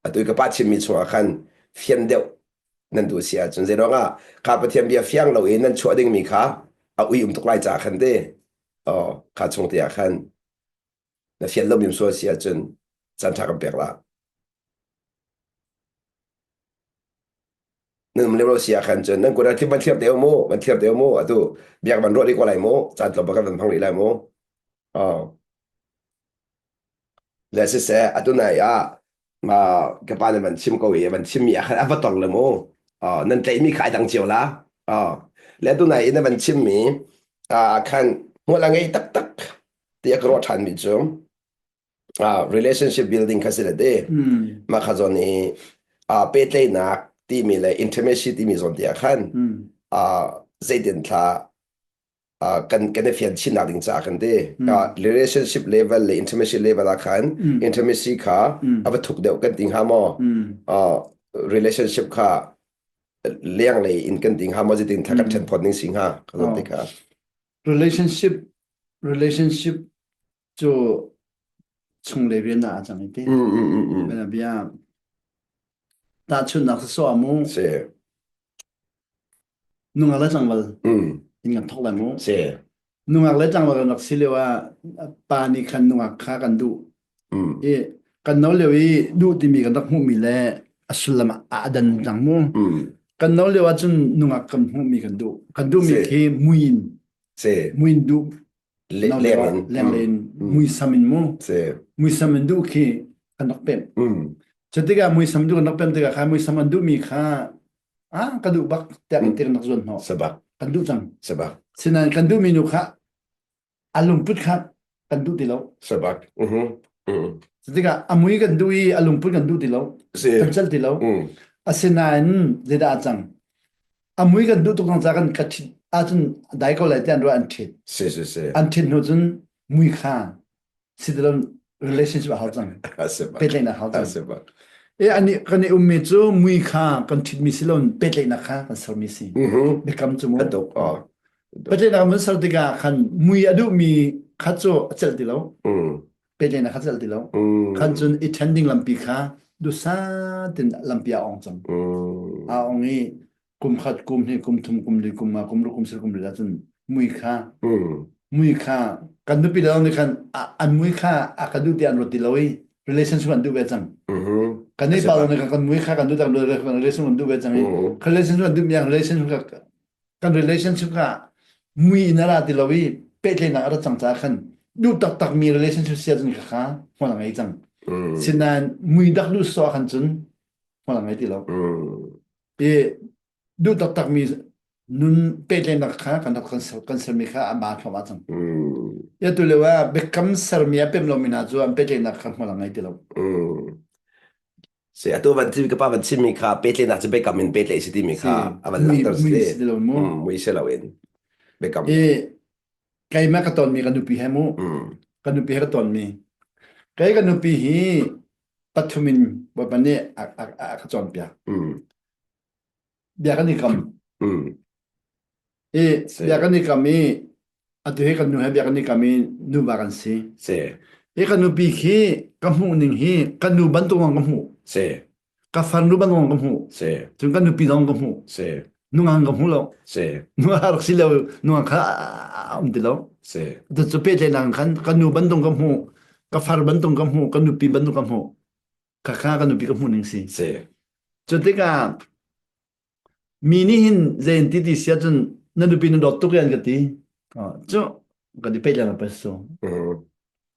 Speaker 1: atu ka pa chimmi chungah khan fian deuh nan duh si ahcun zeiruang ah kha Pathian bia fiang lo in nan chuah dingmi kha a ui um tuk lai caah khan te kha chung te ah khan na fian lomi sual si ahcun caan ṭha kan pek la. Nan um lem lo si ah khan cun nan kut ah thil van thlir te u mu, van thlir te u mu. Atu biak van ruah rih ko lai mu. Caan tlawmpal kan van hmang rih lai mu. Oh. Le siseh atu nai ah ka pa nih van chim ko i van chimmi ah khan a va tong le mu. Nan tlaihmi kha ai dang cio la. Le atu nai in a van chimmi ah khan hmual a ngei taktak ti a ka ruah ṭhanmi cu relationship building kha si le ti. Mah kha zawn i pehtlaihnak timi le intimacy timi zawn ti ah khan zeitin thla kan kan i fian chinnak ding caah kan ti relationship level le intimacy level ah khan intimacy kha a va thuk deuh kan ti hnga maw relationship kha leng lei in kan ti hnga maw zeitin tha kan ṭhen phot ning si hnga ka zon ti kha
Speaker 3: relationship relationship cu chung le rian ah a cang i ti bia tahchunhnak sa mu
Speaker 1: si
Speaker 3: Nungak le tlangval in kan thawk lai mu.
Speaker 1: Si.
Speaker 3: Nungak le tlangval kan rak si lio ah pa nih khan nungak kha kan duh. I kan no lio i duh timi kan rak hmuhmi le a sullam a dan cang mu. Kan no lio ah cun nungak kan hmuhmi kan duh. Kan duhmi khi mui in.
Speaker 1: Si.
Speaker 3: Mui in duh.
Speaker 1: Leng in.
Speaker 3: Leng in muisam in mu.
Speaker 1: Si.
Speaker 3: Muisam in duh khi kan rak pemh. Cutikah muisam duh kan rak pemh tikah kha muisam an duhmi kha ah ka duh bak tiah kan ti rak zuan hnawh
Speaker 1: Sabak.
Speaker 3: Kan duh cang.
Speaker 1: Sabak.
Speaker 3: Sinain kan duhmi nu kha a lungput kha kan duh ti lo.
Speaker 1: Sabak. Mhm. Mm.
Speaker 3: Tikah a mui kan duh i a lungput kan duh ti lo.
Speaker 1: Si.
Speaker 3: Kan celh ti lo.
Speaker 1: Mm.
Speaker 3: Asinain zeidah a cang? A mui kan duh tuk cang ca kan ka ṭhit ahcun dai ko lai tiah an ruah an ṭhit.
Speaker 1: Si si si.
Speaker 3: An ṭhit hnu cun mui kha si relationship a hau cang pehtlaihnak hau cang e ani kan i ummi cu mui kha kan ṭhitmi si lo pehtlaihnak kha kan sermi si biakam cu mu pehtlaihnak mun ser tikah khan mui a duhmi kha cu a celh ti lo pehtlaihnak kha celh ti lo khan cun i ṭhen ding lampi kha dusa tin lampi a ong cang a ong i kum khat kum hnih kum thum kum li kum nga kum ruk kum sar kum li ahcun mui kha mui kha kan nupi le nih khan an mui kha a kan duh ti an ruat ti lo i relationship an duh ve cang kan nih pa nih kan mui kha kan duh tak relationship an duh ve cang i relationship an duh mi relationship kan relationship kha mui in a ra ti lo i pehtlaihnak a ra cang caah khan duh taktak mi relationship sia cun kha kha hmual a ngei cang sinain mui dak duh so khan cun hmual a ngei ti lo I duh taktakmi nun pehtlaihnak kha kan rak kan ser kan sermi kha a ma thluahmah cang.
Speaker 1: Mm.
Speaker 3: Ya tu lio ah biakam sermi a pem lomi hna cu an pehtlaihnak kha hmual a ngei ti lo.
Speaker 1: Mm. Si atu van chim ka pa van chimmi kha pehtlaihnak cu biakam in pehtlaih si timi kha a van
Speaker 3: Mui
Speaker 1: langhter
Speaker 3: mui
Speaker 1: si.
Speaker 3: si ti lo mu.
Speaker 1: Mm, mui si lo in biakam.
Speaker 3: I keimah ka tonmi ka nupi he mu.
Speaker 1: Mm.
Speaker 3: Ka nupi he ka tonmi. Kei ka nupi hi pathum in Bawipa nih a, a, a ka cawnpiak.
Speaker 1: Mm.
Speaker 3: Bia kan i kam.
Speaker 1: Mm.
Speaker 3: I
Speaker 1: Si.
Speaker 3: bia kan i kam i atu hi kan nu he bia kan i kam i nuva kan si.
Speaker 1: Si.
Speaker 3: Hi kan nupi khi ka hmuh ning hi kan nu bantuk ka hmuh.
Speaker 1: Si.
Speaker 3: Ka farnu bantuk ka hmuh.
Speaker 1: Si.
Speaker 3: Cun kan nupi zong ka hmuh.
Speaker 1: Si.
Speaker 3: Nungang ka hmu lo.
Speaker 1: Si.
Speaker 3: Nungang rak si lo. Nungang kha a um ti lo.
Speaker 1: Si.
Speaker 3: Cu pehtlaihnak khan kan nu bantuk ka hmuh. Ka far bantuk ka hmuh. Ka nupi bantuk ka hmuh. Kha kha ka nupi ka hmuh ning si.
Speaker 1: Si.
Speaker 3: Cu tikah mi nih hin zei an ti ti si ahcun na nupi na dawt tuk an ka ti. Cu kan i pehtlaih pa so.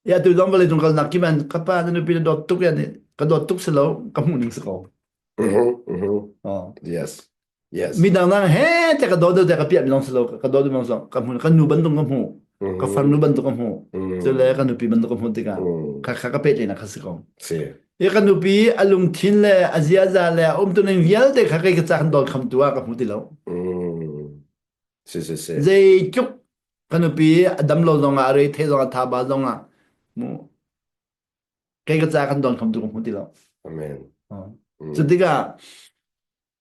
Speaker 3: Ya tu zong vawlei cung kalnak kim an ka pa na nupi na dawt tuk an ka dawt tuk si lo ka hmuh ning si ko.
Speaker 1: Oh. Yes. Yes.
Speaker 3: Midang nang he te ka dawt te ka piah mi long si lo ka dawt mi long ka hmu ka nu bantuk ka hmu ka farnu bantuk ka hmu cu le ka nupi bantuk ka hmu tikah kha kha ka peh na kha si ko.
Speaker 1: Si.
Speaker 3: I ka nupi a lungthin le a ziaza le a umtuning vialte kha kei ka ca kan dawt kham tu ah ka hmu ti lo.
Speaker 1: Si si si.
Speaker 3: Zeitluk ka nupi a dam lo zong ah a re the zong ah tha ba zong ah mu kei ka ca kan don kham tu ka hmu ti lo.
Speaker 1: Amen.
Speaker 3: Cu tikah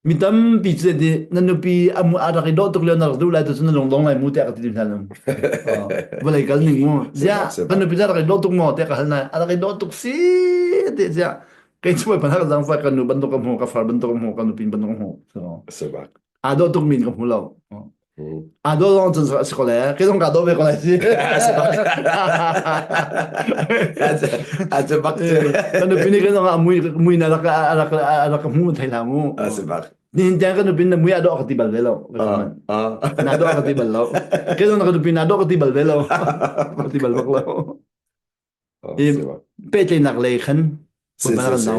Speaker 3: mi tampi cu ti na nupi amu a rak i dawh tuk lio na rak duh lai tu cu na lung dong lai mu tiah ka ti hna lo. Vawlei kal ning mu. Zia ka nupi na rak i dawh tuk maw tiah ka hal nai. A rak i dawh tuk si ti zia kei cu pa ka zang fa ka nu bantuk ka hmu ka far bantuk ka hmu ka nupi bantuk ka hmu.
Speaker 1: Sabak.
Speaker 3: Aa dawh tuk min ka hmu lo. Aa dawh zong cun a si ko le. Kei zong kaa dawh ve ko lai si.
Speaker 1: A si bak.
Speaker 3: Ka nupi nih kei zong a mui mui na rak rak rak hmu thei hlah mu.
Speaker 1: A si bak.
Speaker 3: Nihin tiang ka nupi na mui a dawh ka ti bal ve lo. Na dawh ka ti bal lo. Ke zong na ka nupi na dawh ka ti bal ve lo. Ka ti bal bak lo. I pehtlaihnak lei khan
Speaker 1: Si si si.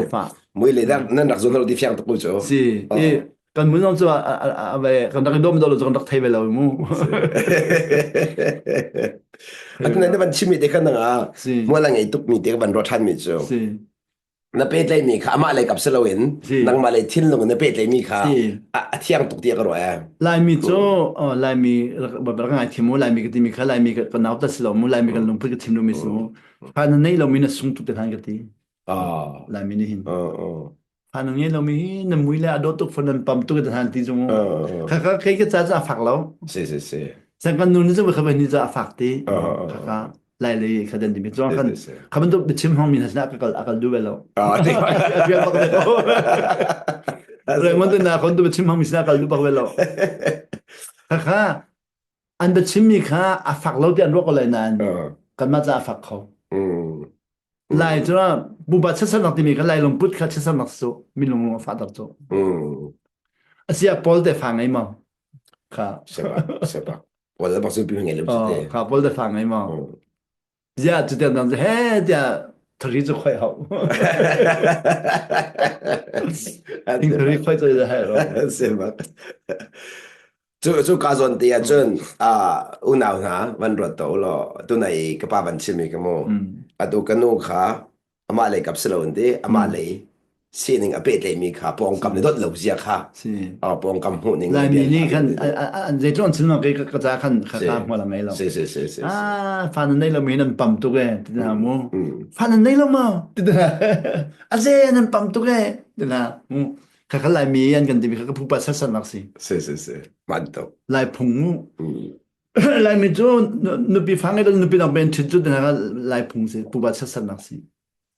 Speaker 1: Mui le nan rak zun lo ti fiang tuk cu.
Speaker 3: Si. I kan mun zong cu a ve kan rak i dawm dawh lo cu kan rak thei ve lo mu.
Speaker 1: Atu nan van chimmi te khan nang ah mual a ngei tuk mi te ka van ruah ṭhan mi cu.
Speaker 3: Si.
Speaker 1: Na pehtlaihmi kha amah lei kap si loin nangmah lei thinlung in na pehtlaihmi kha a thiang tuk tiah ka ruah ee.
Speaker 3: Laimi cu Laimi rak ngai thiam mu Laimi ka timi kha Laimi ka nau ta si lo mu Laimi kan lungput ka chim lomi si mu. Fa na nei lomi na sung tuk te hlan ka ti. Laimi nih hin. Fa na ngei lomi hi na mui le a dawt tuk fon nan pam tuk te hlan ti cu mu. Kha kha kei ka ca cu a fak lo.
Speaker 1: Si si si.
Speaker 3: Sang kan nu nih cu kha ni ca a fak ti. Kha kha lai lei kha den timi chuang khan kha bantuk biachim hmang mi hna sinah ka kal a kal duh ve lo. Rengman tu na kon tu biachim hmang mi sinah kal duh bak ve lo. Kha kha an biachim mi kha a fak lo ti an ruah ko lai nain kanmah ca a fak kho. Lai cu pupa chiatsernak timi kha lai lungput kha chiatsernak su min lung a fah ter cu. Asia Paul te fa ngei maw? Kha.
Speaker 1: Sepak sepak. Paul le bak pi ngei lo cu te.
Speaker 3: Kha Paul te fa ngei maw? Zia cu tiang dang he tiah thari cu khoi hau. Thing thari khoi cu he ro.
Speaker 1: Sepak. Cu cu ka zawn te ah cun unau hna van ruat to law tunai ka pa van chim i ka mu. Atu ka nu kha amah lei kap si lo an ti amah lei sining a pehtlaihmi kha pawngkam nih dawt lo zia kha pawngkam hmuh ning
Speaker 3: Laimi nih khan an zeitluk an chim ke ka ca khan kha ka hmual a ngei lo
Speaker 1: si si si si
Speaker 3: ah fa nan nei lo mi nan pam tuk e ti na mu fa nan nei lo ma ti na a ze nan pam tuk e ti na mu kha kha Laimi an kan ti mi kha ka pupa sassan nak si
Speaker 1: si si si man tuk
Speaker 3: Lai phung mu Laimi cu nupi fa ngei lo nupi dang pen ṭhit cu tina Lai phung si pupa chiatsernak si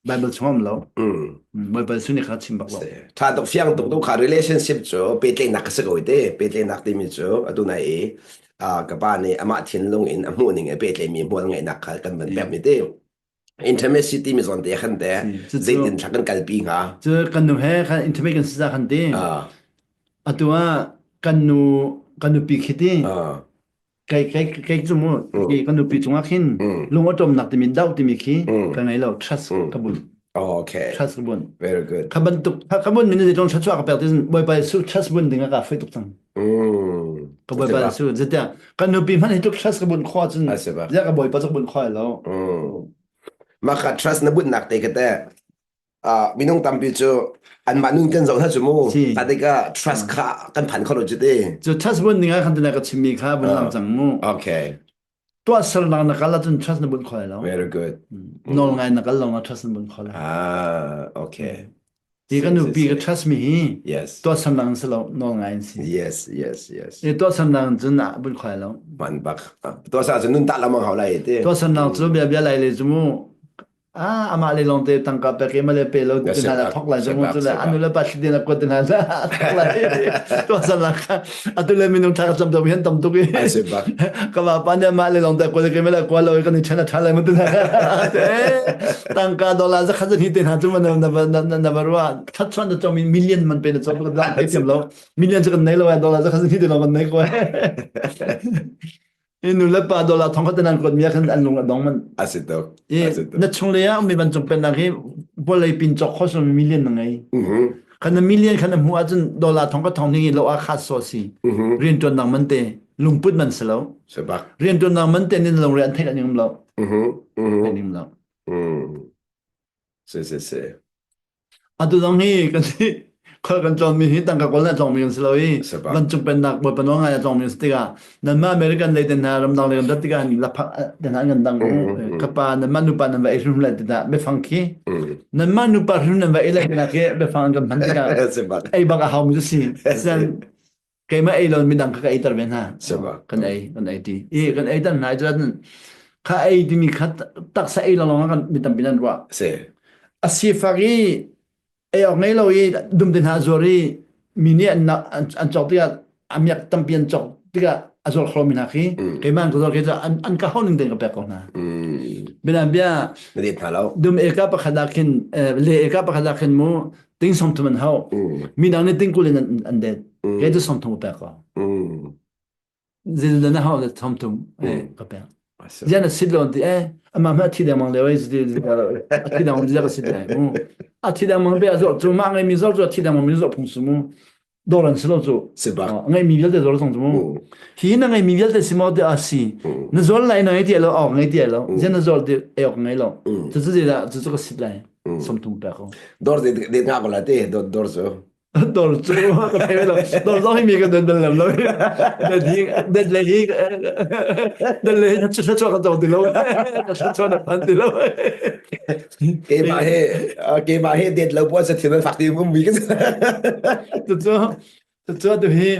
Speaker 3: Bible chung um lo Baibal sun kha chim bak lo
Speaker 1: Tha tuk fiang tuk tu kha relationship cu pehtlaihnak ka si ko te pehtlaihnak timi cu atu nai i ka pa nih amah thinlung in a hmuh ning e pehtlaihmi hmual ngeihnak kha kan van pek mi te intimacy timi zawn te khan te zeitin thla kan kalpi hnga
Speaker 3: cu kan nu he khan intimate kan si za khan ti atu ah kan nu kan nupi khi ti kai kai kai cu mu kai kan nupi cungah khin lung aṭawmnak timi dau timi khi ka ngei lo trust ka bun
Speaker 1: okay
Speaker 3: trust ka bun
Speaker 1: very good
Speaker 3: kha bantuk kha bun min zeitlong trust ka pek ti bawipa su trust bun ding ka fei tuk cang ka bawipa su zetia kan nupi hmanh hi tluk trust ka bun kho cun zia ka bawipa cu bun kho lo
Speaker 1: mah kha trust na bunnak te ka te minung tampi cu anmah nun kan zoh hna cu mu ta tikah trust kha kan phan kho lo cu te
Speaker 3: cu trust bun ding ah khan tina ka chimmi kha bun lang cang mu
Speaker 1: okay
Speaker 3: tuahsernak na kal ahcun trust na bunh kho lai lo.
Speaker 1: Very good.
Speaker 3: Nawl ngai na kal lo na trust na bunh kho lai.
Speaker 1: Ah, okay.
Speaker 3: Ti kan nupi ka trust mi hi
Speaker 1: yes.
Speaker 3: tuahsernak in si lo nawl ngai in si.
Speaker 1: Yes, yes, yes.
Speaker 3: I tuahsernak cun a bunh kho lai lo.
Speaker 1: Man bak. Tuahsernak cun nun tak lamang hau lai te.
Speaker 3: Tuahsernak cu bia bia lai le cu mu ah amah le lawngte tangka pek i male pe lo ti hna la thok lai zong cu le anu le pa thli na kuat hna la thok lai to san la kha atu le minung tha cam dom hian tam tuk i ka va pa ne mah le lawngte kuat ke mele kwa lo kan ni chana tha lai mu tu tangka dollar za khat ni te hna chu man na na na barwa that chuan da chomi million man pe na chom ka dang thiam lo million chu kan nei lo dollar za khat ni te lo man nei ko I nu le pa dollar thong khat nan kuat mi ah khan an lung a dong man.
Speaker 1: A si tuk.
Speaker 3: I na chung le ah mi vancung pennak hi vawlei pin cawk kho sumi million na ngei. Khan na million khan na hmuh ahcun dollar thong ka thong ning lo ah kha so si. Rian tuan nang man te lungput man si lo.
Speaker 1: Sebak.
Speaker 3: Rian tuan nang man te nin lung re an theih an ning lo. An ning lo.
Speaker 1: Si si si.
Speaker 3: Atu zong hi kan si khual kan tlawngmi hi tangka kawl na tlawngmi kan si lo i vancung pennak Bawipa nawl ngai a tlawngmi kan si tikah nanmah American lei te hna ramdang lei kan rat tikah lapha te hna an kan dang ka pa nanmah nupa nan va ei hrim lai tikah biafang khi nanmah nupa hrim nan va ei lai tikah khi biafang an kan hman tikah ei bak a haumi cu si keimah ei lo midang kha ka ei ter ve hna kan ei kan ei ti i kan ei ter hna cun kha ei timi kha taksa ei lawng kan mi tampi nan ruah
Speaker 1: si
Speaker 3: a sifak i ei awk ngei lo i dum te hna zuar i mi nih an an cawk tikah a miak tampi an cawk tikah a zuar kho mi hna khi keimah an ka zuar khi an an ka hau ning ten ka pek ko hna bilan bia
Speaker 1: na det hna lo
Speaker 3: dum eka pakhat ah khin le eka pakhat ah khin mu.
Speaker 2: Ting som thum an hau. Mi dang nih ting kul in an det. Kei cu som thum pek ko. Zin na hau le som thum ka pek. Zian a sit lo ti eh amah hmanh a thi dengmang lio ai a thi dengmang zia ka sit lai mu. A thi dengmang be a zor cu mah ngeimi zor cu a thi dengmang mi zor phung su mu. Dor an si lo cu.
Speaker 1: Si bak.
Speaker 2: Ngeimi vialte zor zong cu mu. Hi na ngeimi vialte si maw ti a si. Na zor lai na ngei ti lo awk ngei ti lo. Zian na zor ti awk ngei lo. Cu cu zeidah cu cu ka sit lai. Somthum pek ko.
Speaker 1: Dor de de nga ko la te dor dor cu.
Speaker 2: Dor cu ka thei lo. Dor zong hi mi ka don dal lam lo. Dat hi dat le hi dat le hi chu chu ka tong ti lo. Chu chu na phan ti lo.
Speaker 1: Keimah he keimah he det lo puan sa thil man fak ti um mi ka.
Speaker 2: Cu cu cu tu hi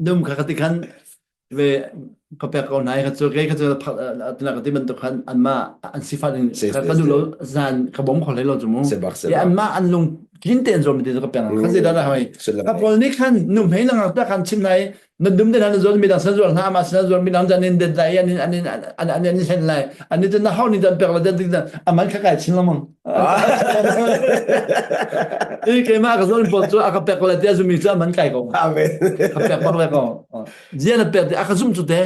Speaker 2: Dum kha ka ti khan ve ka pek ko nai kha cu kei kha cu tuna ka ti bantuk khan anmah an sifat in ka duh lo zan ka bom kho hlei lo cu mu i anmah an lung tlin tein zuam ti cu ka pek kha zeidah dah hoi ka pawl nih khan nu hmei lang ta khan chim nai na dum te na zuan mi dang san zuan hna ama san zuan mi dang jan in det lai an in an in an an in hen lai an ni na hau ni dan pek la dan ding aman kha kai chin lamang I keimah ka zawn pawl cu a ka pek le tiah zumi cu a man kai ko.
Speaker 1: Amen.
Speaker 2: Ka pek bak le ko. Zian a pek ti a ka zum cu te.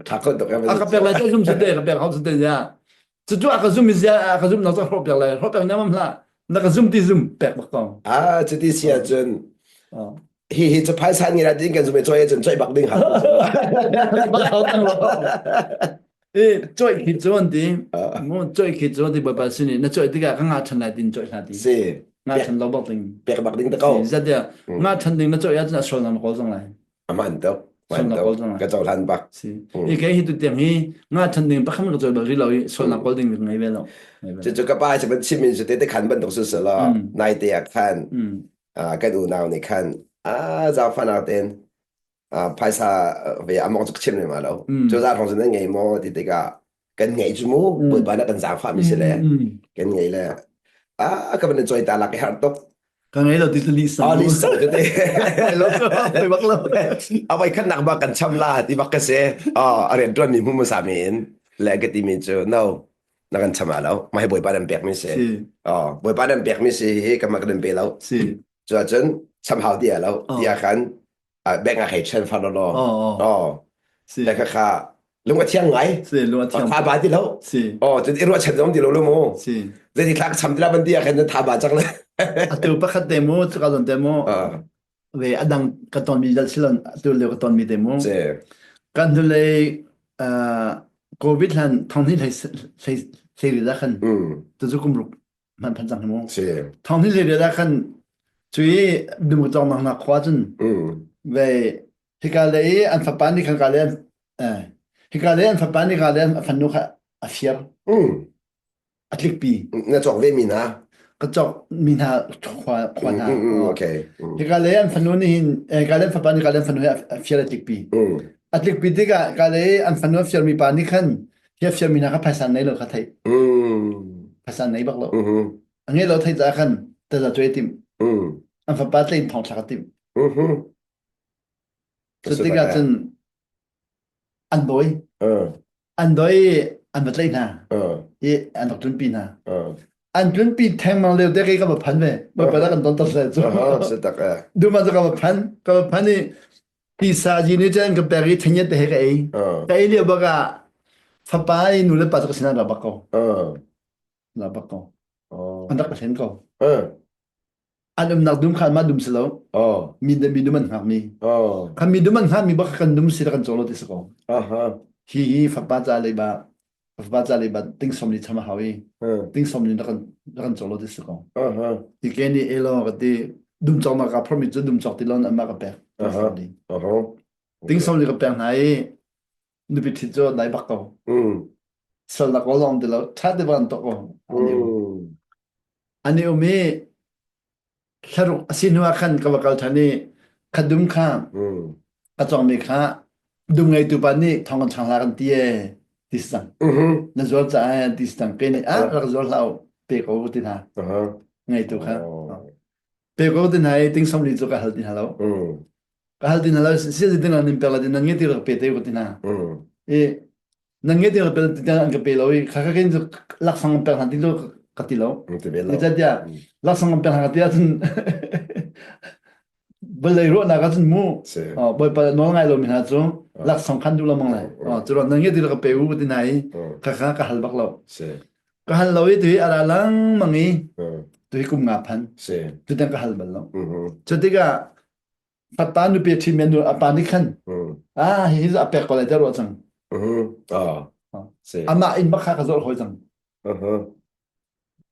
Speaker 1: Tha kho tuk
Speaker 2: A ka pek le tiah zum cu te ka pek hau cu te zia. Cucu a ka zum i zia a ka zum nak cu hrawh pek le hrawh pek nyamam hlah. Na ka zum ti zum pek bak ko.
Speaker 1: Ah cuti si ahcun hi hi cu phaisa ngi la tin kan zum i choi cun choi bak ding ha.
Speaker 2: E choi khi cu an ti. Mu choi khi cu an ti bawipa sin i na choi tikah ka nga ṭhan lai tin choi hlah ti.
Speaker 1: Si.
Speaker 2: Nga ṭhan lo bak ding.
Speaker 1: Pek bak ding ta ko.
Speaker 2: Zat ya nga ṭhan ding na choi ahcun a sual na kawl zong lai.
Speaker 1: Aman tuk.
Speaker 2: Sual na kawl zong lai.
Speaker 1: Ka cohlan bak.
Speaker 2: Si. I ke hi tu tiang hi nga ṭhan ding pakhat ka choi bal ri lo i sual na kawl ding mi ngei ve lo.
Speaker 1: Cucu ka pa cu ban chim in su te te khan bantuk su se la nai te ah khan kan unau nih khan a zaangfahnak tein phaisa ve among cu chim lem lo cu za thong nan ngei maw ti tikah kan ngei cu mu bawipa na kan zaangfah mi si le kan ngei le a ka ban choi ta lak i har tuk
Speaker 2: ka ngei lo ti li sa
Speaker 1: li sa te
Speaker 2: lo bak lo
Speaker 1: a vai khat nak ba kan cham la ti bak ka se a rian tuan mi mu sa mi in le ka ti mi cu no na kan cham lo mah hi bawipa nan pek mi si oh bawipa nan pek mi si hi ka ma kan pe lo
Speaker 2: si
Speaker 1: cu ahcun cham hau ti lo ti ah khan bank ah hei transfer lo law oh le kha kha lung a thiang ngai
Speaker 2: si lung a thiang
Speaker 1: tha ba ti lo
Speaker 2: si
Speaker 1: oh cun i ruahchan zong ti lo lu mu
Speaker 2: si
Speaker 1: zeiti thla ka cham ti la ban ti ah khan tha ba cang le
Speaker 2: atu pakhat te mu cuka zon te mu ve adang ka ton mi dal silon atu leo ka ton mi te mu
Speaker 1: si
Speaker 2: kan hnulei covid hlan thong ni hlei hlei hlei da khan tu cu kum ruk man phan cang mu
Speaker 1: si
Speaker 2: thong ni hlei da khan cui dum ka tong nak khua cun ve hika le i an fapa ni khan ka le hika le an fapa ni ka le an fanu kha a fir a tlikpi
Speaker 1: na cawk ve mi hna
Speaker 2: ka cawk mi hna khua khua hna
Speaker 1: okay
Speaker 2: hika le an fanu nih hin ka le an fapa nih ka le an fanu hi a fir a tlikpi a tlikpi tikah ka le an fanu a fir mi pa nih khan hi a fir mi hna kha phaisa nei lo kha theih phaisa nei bak lo a ngei lo theih caah khan taza cuai tim an fapa tlein thong thlak a tim cu tikah cun an dawi an dawi an va tlaih hna i an rak tlunpi hna an tlunpi thengmang lio te ka va phan ve bawipa kan ton tar cu duma cu ka va phan ka va phan i tisa ji ni chan ka pek i thanyet te he ka ei ka ei lio bak ah fapa i nu le pa cu ka sinah ra bak ko ra bak ko an rak ka hlen ko an umnak dum kha mah dum si lo mi mi dum an hngak mi kha mi dum an hngak mi bak kan dum si kan cawlo ti si ko hi hi fapa ca le ba fapa ca le ba ting som ni chama hau i ting som ni kan kan cawlo ti si ko ti ke ni elo ka ti dum chok na ka promise cu dum chok ti lon amma ka pek ting som ni ka pek hna i nupi thit cu dai bak ko sal nak long ti lo tha te ban to ko An i um i thlaruk a si hnuah khan ka va kal ṭhan i kha dum kha ka cawngmi kha dum ngeitu pa nih thong kan chang hlah kan ti ee ti si cang. Na zuar caah ti si cang. Ke nih ah rak zuar hlah u pe ko ti hna. Ngeitu kha. Pe ko ti hna i ting som li cu ka hal ti hna lo. Ka hal ti hna lo si si ding nan pek la ti nan nge ti rak pe te ko ti hna. I nan nge ti rak pe ti an ka pe lo i kha kha kin cu laksang pek hna ti cu.
Speaker 3: Ka ti lo. Zeicahtiah laksawng kan pek hna ka ti ahcun vawlei ruahnak ahcun mu Bawipa nawl ngai lomi hna cu laksawng khan duh lengmang lai. Cu ruang nan ngeih ti ka pe u ka ti hna i khakha ka hal bak lo. Ka hal lo i tuhi a ra lengmang i tuhi kum nga phan. Tutan ka hal bal lo. Cu tikah Fapa nupi a ṭhimi nu a pa nih khan ah hihi cu a pek ko lai tiah ruah cang. Amah inn bak kha ka zawh hawi cang.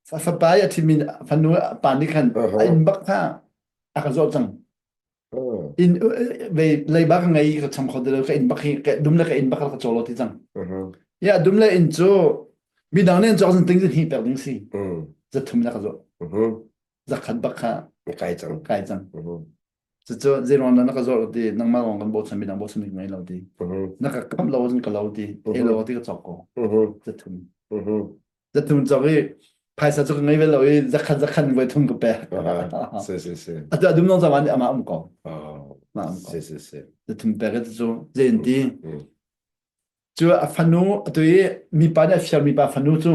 Speaker 3: Fapa i a ṭhimi fanu a pa nih khan a inn bak kha a ka zawh cang. Inn ve leiba ka ngei ka cham kho ti lo ka inn bak hi ka dum le ka inn bak ka caw lo ti cang. Ya dum le inn cu midang nih an cawk zan ting zan hi pek ding si. Zathum na ka zawh. Zakhat bak kha
Speaker 1: kai cang.
Speaker 3: Kai cang. Cucu zeiruang dah na ka zawh ti nangmah lawng kan bochan midang bochan mi ngei lo ti. Na ka kamh lo cun ka lo ti. Thei lo ti ka cawk ko. Zathum. Zathum cawk i phaisa cu ka ngei ve lo i zakhat zakhat voi thum ka pek.
Speaker 1: Si si si.
Speaker 3: Atu adum nong zaman amah um ko.
Speaker 1: Ma um ko. Si si si.
Speaker 3: Zathum pek cu zei an ti. Cu a fanu atu i mipa nih a fiar mipa fanu cu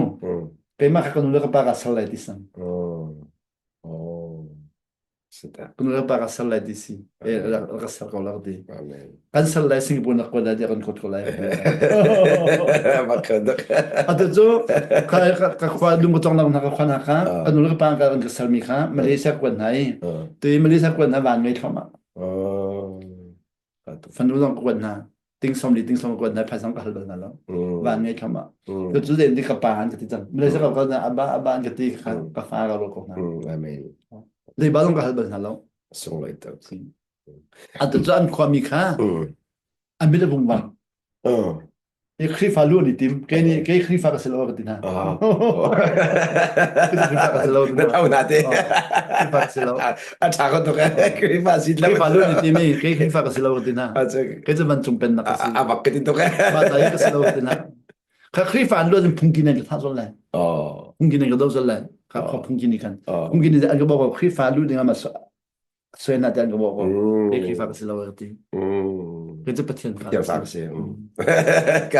Speaker 3: keimah kha ka nu le ka pa ka ser lai ti sang.
Speaker 1: Oh.
Speaker 3: Ka nu le pa ka ser lai ti si. Eh ka ser ko la ti. Kan ser lai Singapore na kuat lai ti kan kuat ko lai. Atu cu ka ka khua lung ka tong lang hna ka khua hna kha ka nu le ka pa ka kan ka ser mi kha Malaysia kuat hna i tu i Malaysia kuat hna van ngei thluahmah. Fanu zong ka kuat hna. Ting som li ting som kuat hna phaisang ka hal bal hna lo. Van ngei thluahmah. Cu cu den ti ka pa an ka ti cang. Malaysia ka kuat hna aba aba an ka ti ka fa ka ro ko hna.
Speaker 1: Amen.
Speaker 3: Leiba zong ka hal bal hna lo.
Speaker 1: Sunglawi tuk.
Speaker 3: Atu cu an khuami kha an mit a vung vang. I Khrihfa lu an i tim. Kei nih kei Khrihfa ka si lo ka ti hna. Khrihfa ka si lo.
Speaker 1: Na tho na te.
Speaker 3: Khrihfa ka si lo.
Speaker 1: A ṭha ko tuk eh. Khrihfa si
Speaker 3: lo. Khrihfa lu an i tim i kei Khrihfa ka si lo ka ti hna. Kei cu vancung pennak ka si.
Speaker 1: A bak ka ti tuk eh.
Speaker 3: Mah ta ka si lo ka ti hna. Kha Khrihfa an lu in phungki nan ka thah zol lai. Phungki nan ka do zol lai. Kha phungki nih khan. Phungki nih an ka bawk Khrihfa lu ding ah Suen na tian ka bawh ko. Kei Khrihfa ka si lo ka ti. Kei cu Pathian fa
Speaker 1: ka si.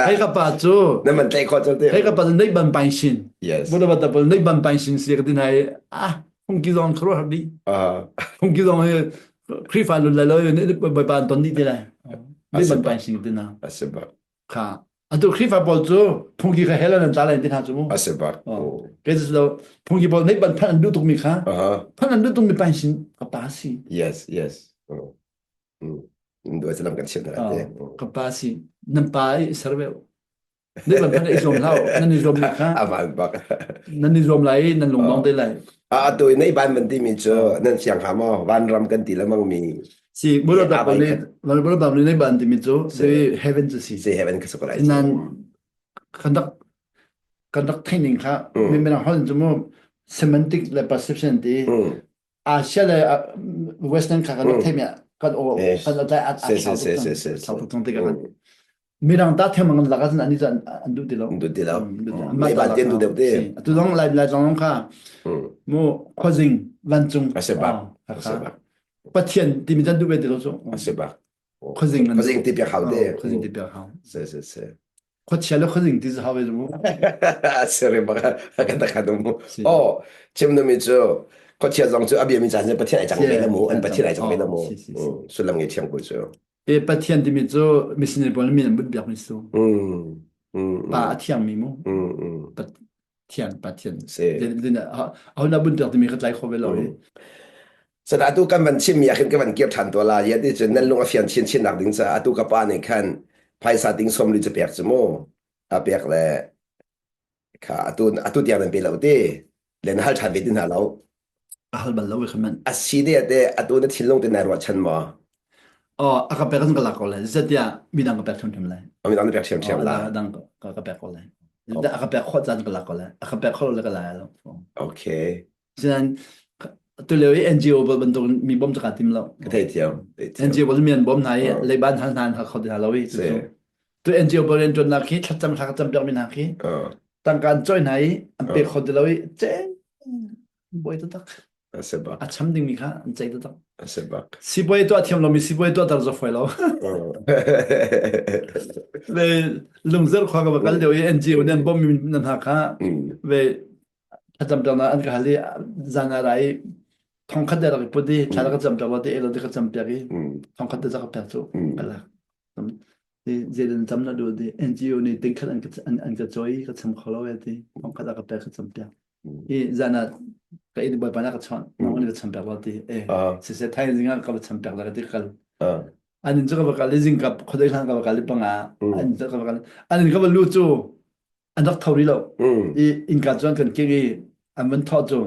Speaker 3: Hei ka pa cu
Speaker 1: na man tlaih khawh cu
Speaker 3: Hei ka pa cu nei ban pain sin.
Speaker 1: Yes.
Speaker 3: Buda bata pol nei ban pain sin si ka ti nai ah phungki zong khro har di. Phungki zong hi Khrihfa lun lai lo ne bawipa an ton dih ti lai. Nei ban pain sin ti na.
Speaker 1: Asibak.
Speaker 3: Kha atu Khrihfa pawl cu phungki kha hell an tla lai ti hna cu mu.
Speaker 1: A si bak.
Speaker 3: Kei cu lo phungki pawl nih ban phan an duh tukmi kha phan an duh tukmi pain sin ka pa si.
Speaker 1: Yes, yes. Mm. Dua salam kan chim na te.
Speaker 3: Ka pa si. Nan pa i serve. Nih ban phan i zuam hlau. Nan i zuam mi kha.
Speaker 1: Avan bak.
Speaker 3: Nan i zuam lai nan lungdong te lai.
Speaker 1: A atu nei ban ban timi cu nan siang ha maw vanram kan ti lemang mi
Speaker 3: Si Buddha Bible nih Buddha Bible nih ban timi cu si heaven cu si.
Speaker 1: Si heaven ka su ko lai.
Speaker 3: Nan kan rak kan rak training kha mi mirang holh cu mu semantic le perception ti Asia le Western kha kan rak theimi kan aw kan tlai at
Speaker 1: Si si si si si.
Speaker 3: Thau tuk tik kan Mirang ta theng mang lak ahcun an cu an duh ti lo.
Speaker 1: Duh ti lo. Mei ban tian duh deuh te.
Speaker 3: Atu zong lai lai zong kha mu khuazing vancung.
Speaker 1: A si bak. A si bak.
Speaker 3: Pathian timi can duh ve ti lo cu.
Speaker 1: A si bak.
Speaker 3: Khuazing
Speaker 1: khuazing ti piak hau te.
Speaker 3: Khuazing ti piak hau.
Speaker 1: Si si si.
Speaker 3: Khuachia le khuazing ti cu hau ve mu.
Speaker 1: Seri bak kan ta khan mu. Oh, chim na mi cu khuachia zong cu a bia mi caan Pathian ai cang ve la mu. An Pathian ai cang ve la mu. Sullam ngei thiam ko cu.
Speaker 3: E Pathian timi cu missionary pawl min an but biak mi su. Pa a thiang mi mu. Pathian Pathian. A hun bun biak timi ka tlai kho ve lo i.
Speaker 1: Sana atu kan van chim mi ah khin ka van kir than to la ya ti cun nan lung a fian chin chin nak ding ca atu ka pa nih khan phaisa ting som li cu pek cu mu a pek le kha atu atu tiang nan pe lo ti le na hal ṭhan ve ti hna lo
Speaker 3: A hal bal lo i khaman.
Speaker 1: a si de te atu na thinlung te nai ruahchan maw
Speaker 3: Oh, a ka pek ka lak ko lai. Zeitiah midang ka pek ṭhiamṭhiam lai.
Speaker 1: A midang na pek ṭhiamṭhiam
Speaker 3: la. Dang ka ka pek ko lai. A ka pek khawh caan ka lak ko lai. A ka pek khawh lo le ka lai lo.
Speaker 1: Okay.
Speaker 3: Sinan tu lio i NGO bantuk mi bom cu ka tim lo.
Speaker 1: Ka thei thiam.
Speaker 3: NGO bol mi an bom hna i leiban hal hna an hal kho ti hna lo i cu tu NGO bol rian ṭuannak khi thlacam thla ka cam piak mi hna khi tangka an cawi hna i an pe kho ti lo i ce bawi taktak
Speaker 1: a si bak
Speaker 3: a cham dingmi kha an ceih taktak
Speaker 1: a si bak
Speaker 3: sibawi tuah thiam lomi sibawi tuah ter za foi lo ve lungzer khua ka va kal deuh i NGO nan bom mi nan hna kha ve. Thlacam piak an ka hal i zan ah ra i thongkhat te rak i put i thla ka cam piak lo ti elo ti ka cam piak i thongkhat te ka pek cu ka lak. Zeidan cam na duh ti NGO nih tingkhat an ka an ka cawi ka cham kho lo e ti thongkhat a ka pek ka cam piak. I zan ah ka inn bawipa na ka chawnh nang ka cham piak lo ti e siseh thaizing ah ka va cham piak la ka ti kal. An in cu ka va kal i zingka khuadei hlan ka va kal i panga an cu ka va kal an in ka va lu cu an rak tho rih lo i innka cu an kan kik i an van thawh cu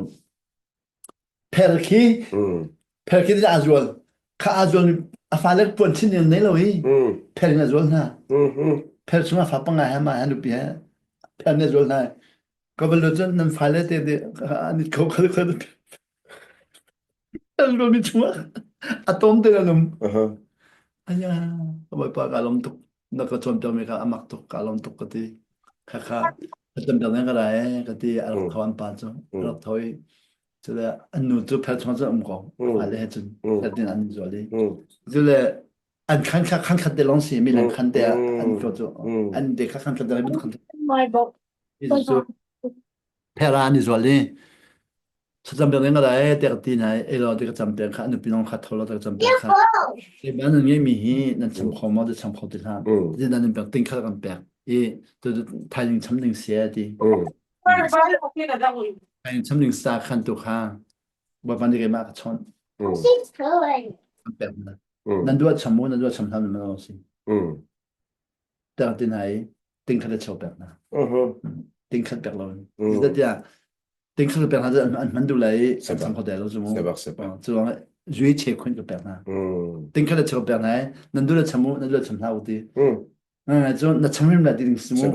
Speaker 3: phel khi phel khi aa zual kha aa zual a fale puan thin in nei lo i phel in a zual hna phel chung a fa panga he ma he nupi he phel ne zual hna ka va lu cun nan fale te an it kho khal khal An ruami chungah a tom te an um. Aya, bawipa ka lawm tuk. Na ka cawnpiakmi kha a mak tuk, ka lawm tuk ka ti. Kha kha ka cawnpiak ding ka ra e ka ti a rak tho an pa cu. A rak tho i cule an nu cu phel chung cun um ko. Fale he cun tin an zual i. Cule an khan kha khan khat te lawng si mi lang khan te an ko cu an te kha khan khat te khan khat. Cu phera an i zual i Thlacam piak ding ka dah ee tiah ka ti hna i ei law ti ka cam piak kha a nupi zong kha tho law ti ka cam piak kha. Keimah nan ngeihmi hi nan cham kho maw ti cham kho ti hlah. Ti nan in pek ting kha kan pek i tu thaizing cham ding si ee ti. Thaizing cham ding sa khan tu kha Bawipa nih keimah ka chawnh. Kan pek hna. Nan duah cham mu nan duah cham hlah nan si. Tiah ti hna i ting khat a cheu pek hna. Ting khat pek lo in. Zeicahtiah ting khat pek hna cu an hman duh lai i an cham kho te lo cu mu. Cu ruang zui che khun ka pek hna. Ting khat a cheu pek hna i nan duh le cham u nan duh le cham hlah u ti. Ngai cu na cham hrim lai ti ding si mu.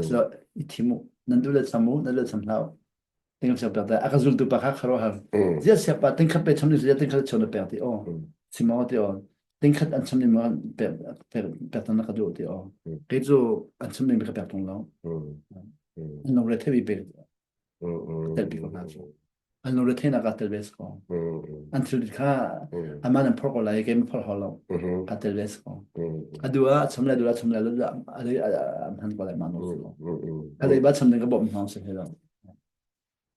Speaker 3: So i thim u. Nan duh le cham u nan duh le cham hlah u. Ting khat pek a ka zultu pa kha kharo har. Zia siak pa ting khat pe cham ni zia ting khat cheu na pek ti o. Simo ti o. Ting khat an cham ni ma pek pek pek na ka duh ti o. Kei cu an cham ni ka pek tung lo. An lo re thebi pe tel pi ko hna cu. An lo re thenak ah tel ve ko. An thil kha aman an phor ko lai ke ma phor ho lo. Ka tel ve ko. A du a cham le du a cham le lu a a hman ko lai ma no. Ka dei ba cham ding ka bom hna se he lo.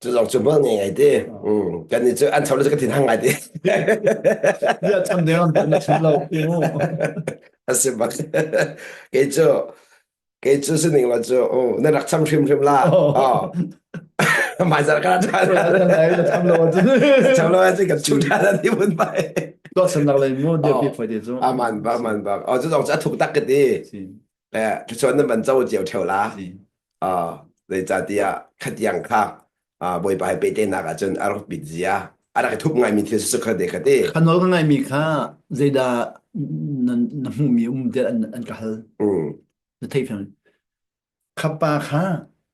Speaker 1: Cu zong cu bal ngei ngai te. Kan nih cu an cham le cu ka thin hang ngai te.
Speaker 3: Ya cham ding an na chim lo.
Speaker 1: A si bak. Kei cu kei cu sining la cu oh na rak cham hrim hrim la. Oh. Mai zar ka tha.
Speaker 3: Cham lo cu.
Speaker 1: Cham lo cu kan chu tha na ti mun bai.
Speaker 3: To san nak lai mu dia pi phoi te cu.
Speaker 1: Aman ba aman ba. Oh cu zong cu a thuk tak ka ti. Eh, cuan nan van co cio theo la. Uh, zeicahtiah khatiang kha uh, Bawipa he pehtlaihnak ahcun a rak bit zia a rak i thup ngaimi thil si kha te kha te.
Speaker 3: Kha nawl ka ngaimi kha zeidah na, na hmuhmi um tiah an, an ka hal.
Speaker 1: Mm.
Speaker 3: Na theih fiang. Kha pa kha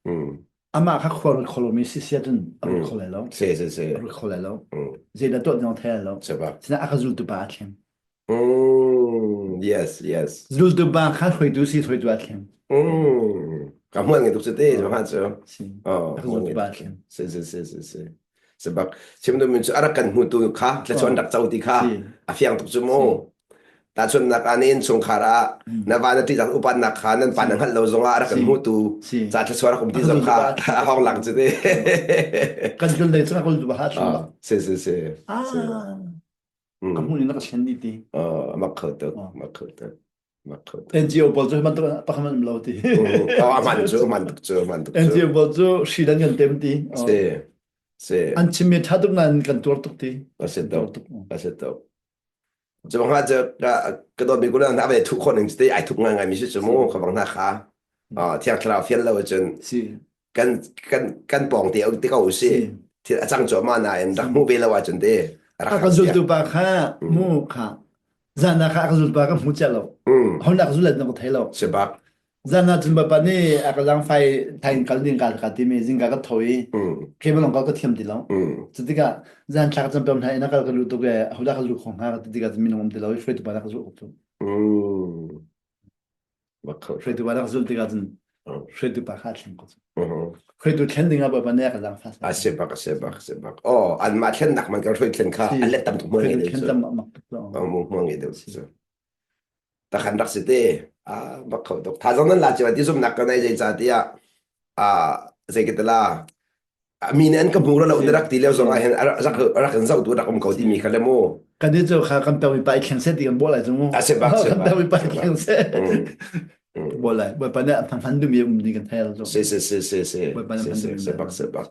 Speaker 1: Mm.
Speaker 3: amah kha khua rut kho lomi si sia cun a rut kho lai lo.
Speaker 1: Si si si.
Speaker 3: A rut kho lai lo.
Speaker 1: Mm.
Speaker 3: Zeidah tuah ding thei lai lo.
Speaker 1: Seba.
Speaker 3: Sina a ka zultu pa a thleng.
Speaker 1: Mm, yes, yes.
Speaker 3: Zultu pa kha hruaitu si hruaitu a thleng.
Speaker 1: Mm. Ka hmual ngai tuk si te, mm. cu.
Speaker 3: Si.
Speaker 1: Oh,
Speaker 3: zultu pa a thleng.
Speaker 1: Si si si si si. Sebab chim du min cu a rak kan hmutu kha thlachuan rak co ti kha a fiang tuk cu mu. Tahchunhnak ah na innchungkhar ah na va na ṭihzah upatnak kha nan pa na hngalh lo zongah a rak kan hmutu ca thluachuah rak um ti zong kha a hong lang cu te.
Speaker 3: Kan tlun dei cu ka kultu ba ha thleng.
Speaker 1: Si si si.
Speaker 3: Ah. Ka hmuh ning na ka thlen dih ti.
Speaker 1: Uh, mak kho tuk, mak kho tuk. Mak kho tuk.
Speaker 3: NGO pawl cu man tuk pakhat man um lo ti.
Speaker 1: Oh, aman cu, aman tuk cu, aman tuk cu.
Speaker 3: NGO pawl cu hri dan kan tem ti.
Speaker 1: Si. Si.
Speaker 3: An chimmi tha tuk nain kan tuar tuk ti.
Speaker 1: A si tuk. A si tuk. Cu bang cu ka dawt mi kula na ve thu khon ning te ai thuk ngai ngai mi si cu mu ka bang na kha. Thiang thlarau fial lo cun
Speaker 3: si
Speaker 1: kan kan kan pawng te te ko si thil a cang cuahmah nain rak hmuh ve lo ahcun te
Speaker 3: a ka zultu pa kha mu kha zan ah kha a ka zultu pa ka hmu cia lo honak zul na ka thei lo
Speaker 1: si bak
Speaker 3: zan ah cun bapa nih a ka lang fai thain kal ding ka ka ti mi zingka ka tho i ke balong ka ka thiam ti lo cu tikah zan thla ka cam pem hna ina kal ka lu tuk e hoda ka lu khong ha ka ti tikah minung um ti lo i hruaitu pa na ka zul ko Hruaitu pa rak zulh tikah cun hruaitu pa kha a thleng ko. Hruaitu thlen ding ah Bawipa nih a ka zaangfah.
Speaker 1: A si bak, a si bak, a si bak. Oh, anmah thlennak man kan hruai thlen kha an let tam tuk hmual ngei deuh
Speaker 3: cu. Mak tuk
Speaker 1: cu. Hmual ngei deuh cu. Takhan rak si te. Ah, bak kho tuk. Tha zong nan la cio ti zumnak ka nei zei ca tiah ah zei ka tila. Mi nih an ka hmu lo na rak ti lio zong ah hin rak in zoh tu rak um ko timi kha le mu.
Speaker 3: Kan i cu kha kan pek mi pa i thleng seh ti kan bawh lai cu mu.
Speaker 1: A se bak se
Speaker 3: Kan
Speaker 1: bak.
Speaker 3: pek mi pa i thleng seh.
Speaker 1: Mm. Mm.
Speaker 3: Bawh lai. Bawipa nih a hman duhmi um ni kan thei lo.
Speaker 1: Si si si si si.
Speaker 3: Bawipa nih
Speaker 1: Si
Speaker 3: hman
Speaker 1: si
Speaker 3: duhmi
Speaker 1: se bak se bak.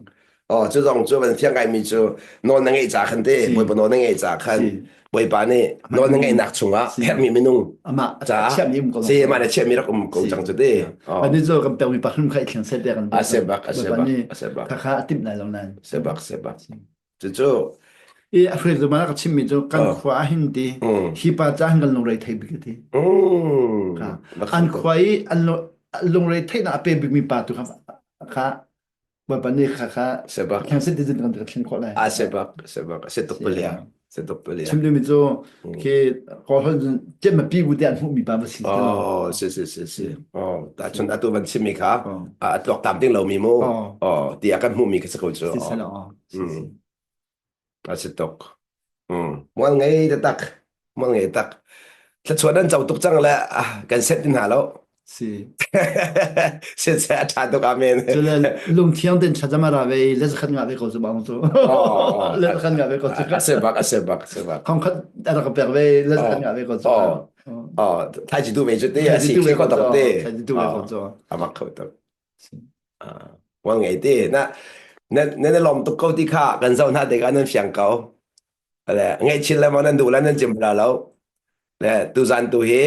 Speaker 1: Oh, cu zong cu van fiang ngaimi cu nawl na ngeih ca khan te,
Speaker 3: Si.
Speaker 1: Bawipa nawl na ngeih ca khan
Speaker 3: Si.
Speaker 1: Bawipa nih nawl na ngeihnak chungah
Speaker 3: Si.
Speaker 1: herhmi minung
Speaker 3: Amah a
Speaker 1: ca
Speaker 3: chiahmi um ko.
Speaker 1: si amah na chiahmi rak um ko
Speaker 3: Si.
Speaker 1: cang cu te. Oh.
Speaker 3: Kan cu kan pekmi pa hrim kha i thleng seh te kan
Speaker 1: A se bak, a se
Speaker 3: Bawipa
Speaker 1: bak,
Speaker 3: nih
Speaker 1: a se bak.
Speaker 3: kha kha a timh lai lo nan.
Speaker 1: Se bak, se bak. Cucu
Speaker 3: I a hruai zuma ka chimmi cu kan
Speaker 1: Oh.
Speaker 3: khua ah hin ti
Speaker 1: Mm.
Speaker 3: hi pa ca hin kan lungre thei bik ti.
Speaker 1: Mm.
Speaker 3: Kha.
Speaker 1: Bak
Speaker 3: An khua i an lungre theihnak a pe bikmi pa tu kha kha Bawipa nih kha kha
Speaker 1: Sebak.
Speaker 3: thleng sit ti kan thlen khawh lai.
Speaker 1: Ah sebak sebak se tuk pelia se tuk pelia.
Speaker 3: Chim ding mi cu khi kawl tian ma pi bu te an hmuh mi pa va si.
Speaker 1: Oh si si si si. Oh ta chun atu van chim mi kha a tuak tam ding lo mi mu. Oh ti a kan hmuh mi kha se ko cu.
Speaker 3: Si se lo. Si si.
Speaker 1: A si tuk. Mm. Mual ngei taktak. Mual ngei tak. Thluachuah nan co tuk cang le ah, kan set tin hna lo.
Speaker 3: Si.
Speaker 1: Se se a ṭha tuk amen.
Speaker 3: Cule lungthiang ten thlacam a ra ve i le zakhat ngah ve ko cu bang cu.
Speaker 1: Oh,
Speaker 3: Le zakhat ngah ve ko cu.
Speaker 1: A se bak, a se bak, a se bak.
Speaker 3: Khong khat a rak pek ve le zakhat ngah ve ko cu.
Speaker 1: Oh, oh, thai chi tu ve cu te, a si khi ko tok te.
Speaker 3: Thai chi tu ve ko cu.
Speaker 1: A mak kho tuk. Mual ngei te na na na lawm tuk ko ti kha kan zoh hna tikah nan fiang ko. Le ngaihchin le maw nan duh le nan chim bala lo. Le tuzan tu hi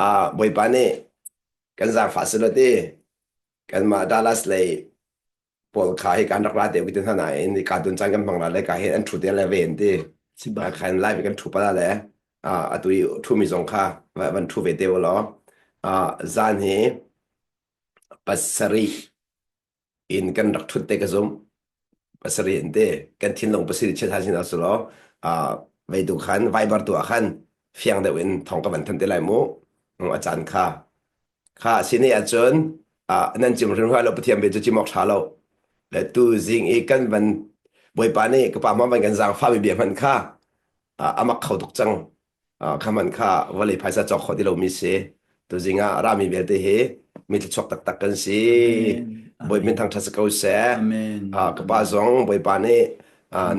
Speaker 1: ah Bawipa nih kan zaangfah silo ti kanmah Dallas lei pawl kha hi kan rak ra te ti hna nain ka dun caan kan hmang la le ka hi an thu te le ven ti. Khan live kan thu pala le atu i thu mi zong kha van thu ve te law. Zan hi pasarih in kan rak ṭhut te ka zumh. Pasarih in te kan thinlung pasarih chiat hna sin sulaw vei tu khan Viber tu ah khan fiang deuh in thawng ka van thanh te lai mu. A caan kha. Kha sini ahcun nan chim hrim lo Pathian bia cu chim awk ṭha lo. Le tu zing i kan van Bawipa nih ka pa hma van kan zaangfah mi bia hmanh kha a mak kho tuk cang. Kha hmanh kha vawlei phaisa cawk khawh ti lomi si. Tuzing ah rami vialte hi mi thluachuak taktak kan si. Bawi min thangṭhat si ko seh.
Speaker 2: Amen.
Speaker 1: Ka pa zong Bawipa nih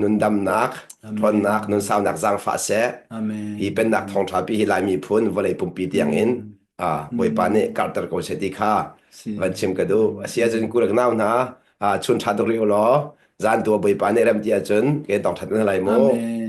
Speaker 1: nundamnak, ṭhawnnak, nunsaunak zaangfah seh.
Speaker 2: Amen.
Speaker 1: Hi pennak thawngṭha pi hi Lai miphun vawlei pumpi tiang in Bawipa nih karhter ko seh ti kha van chim ka duh. A si ahcun ku le ka nau hna chun ṭha tuk rih u law zan tu Bawipa nih rem ti ahcun ke tawng ṭhat na lai mu.
Speaker 2: Amen.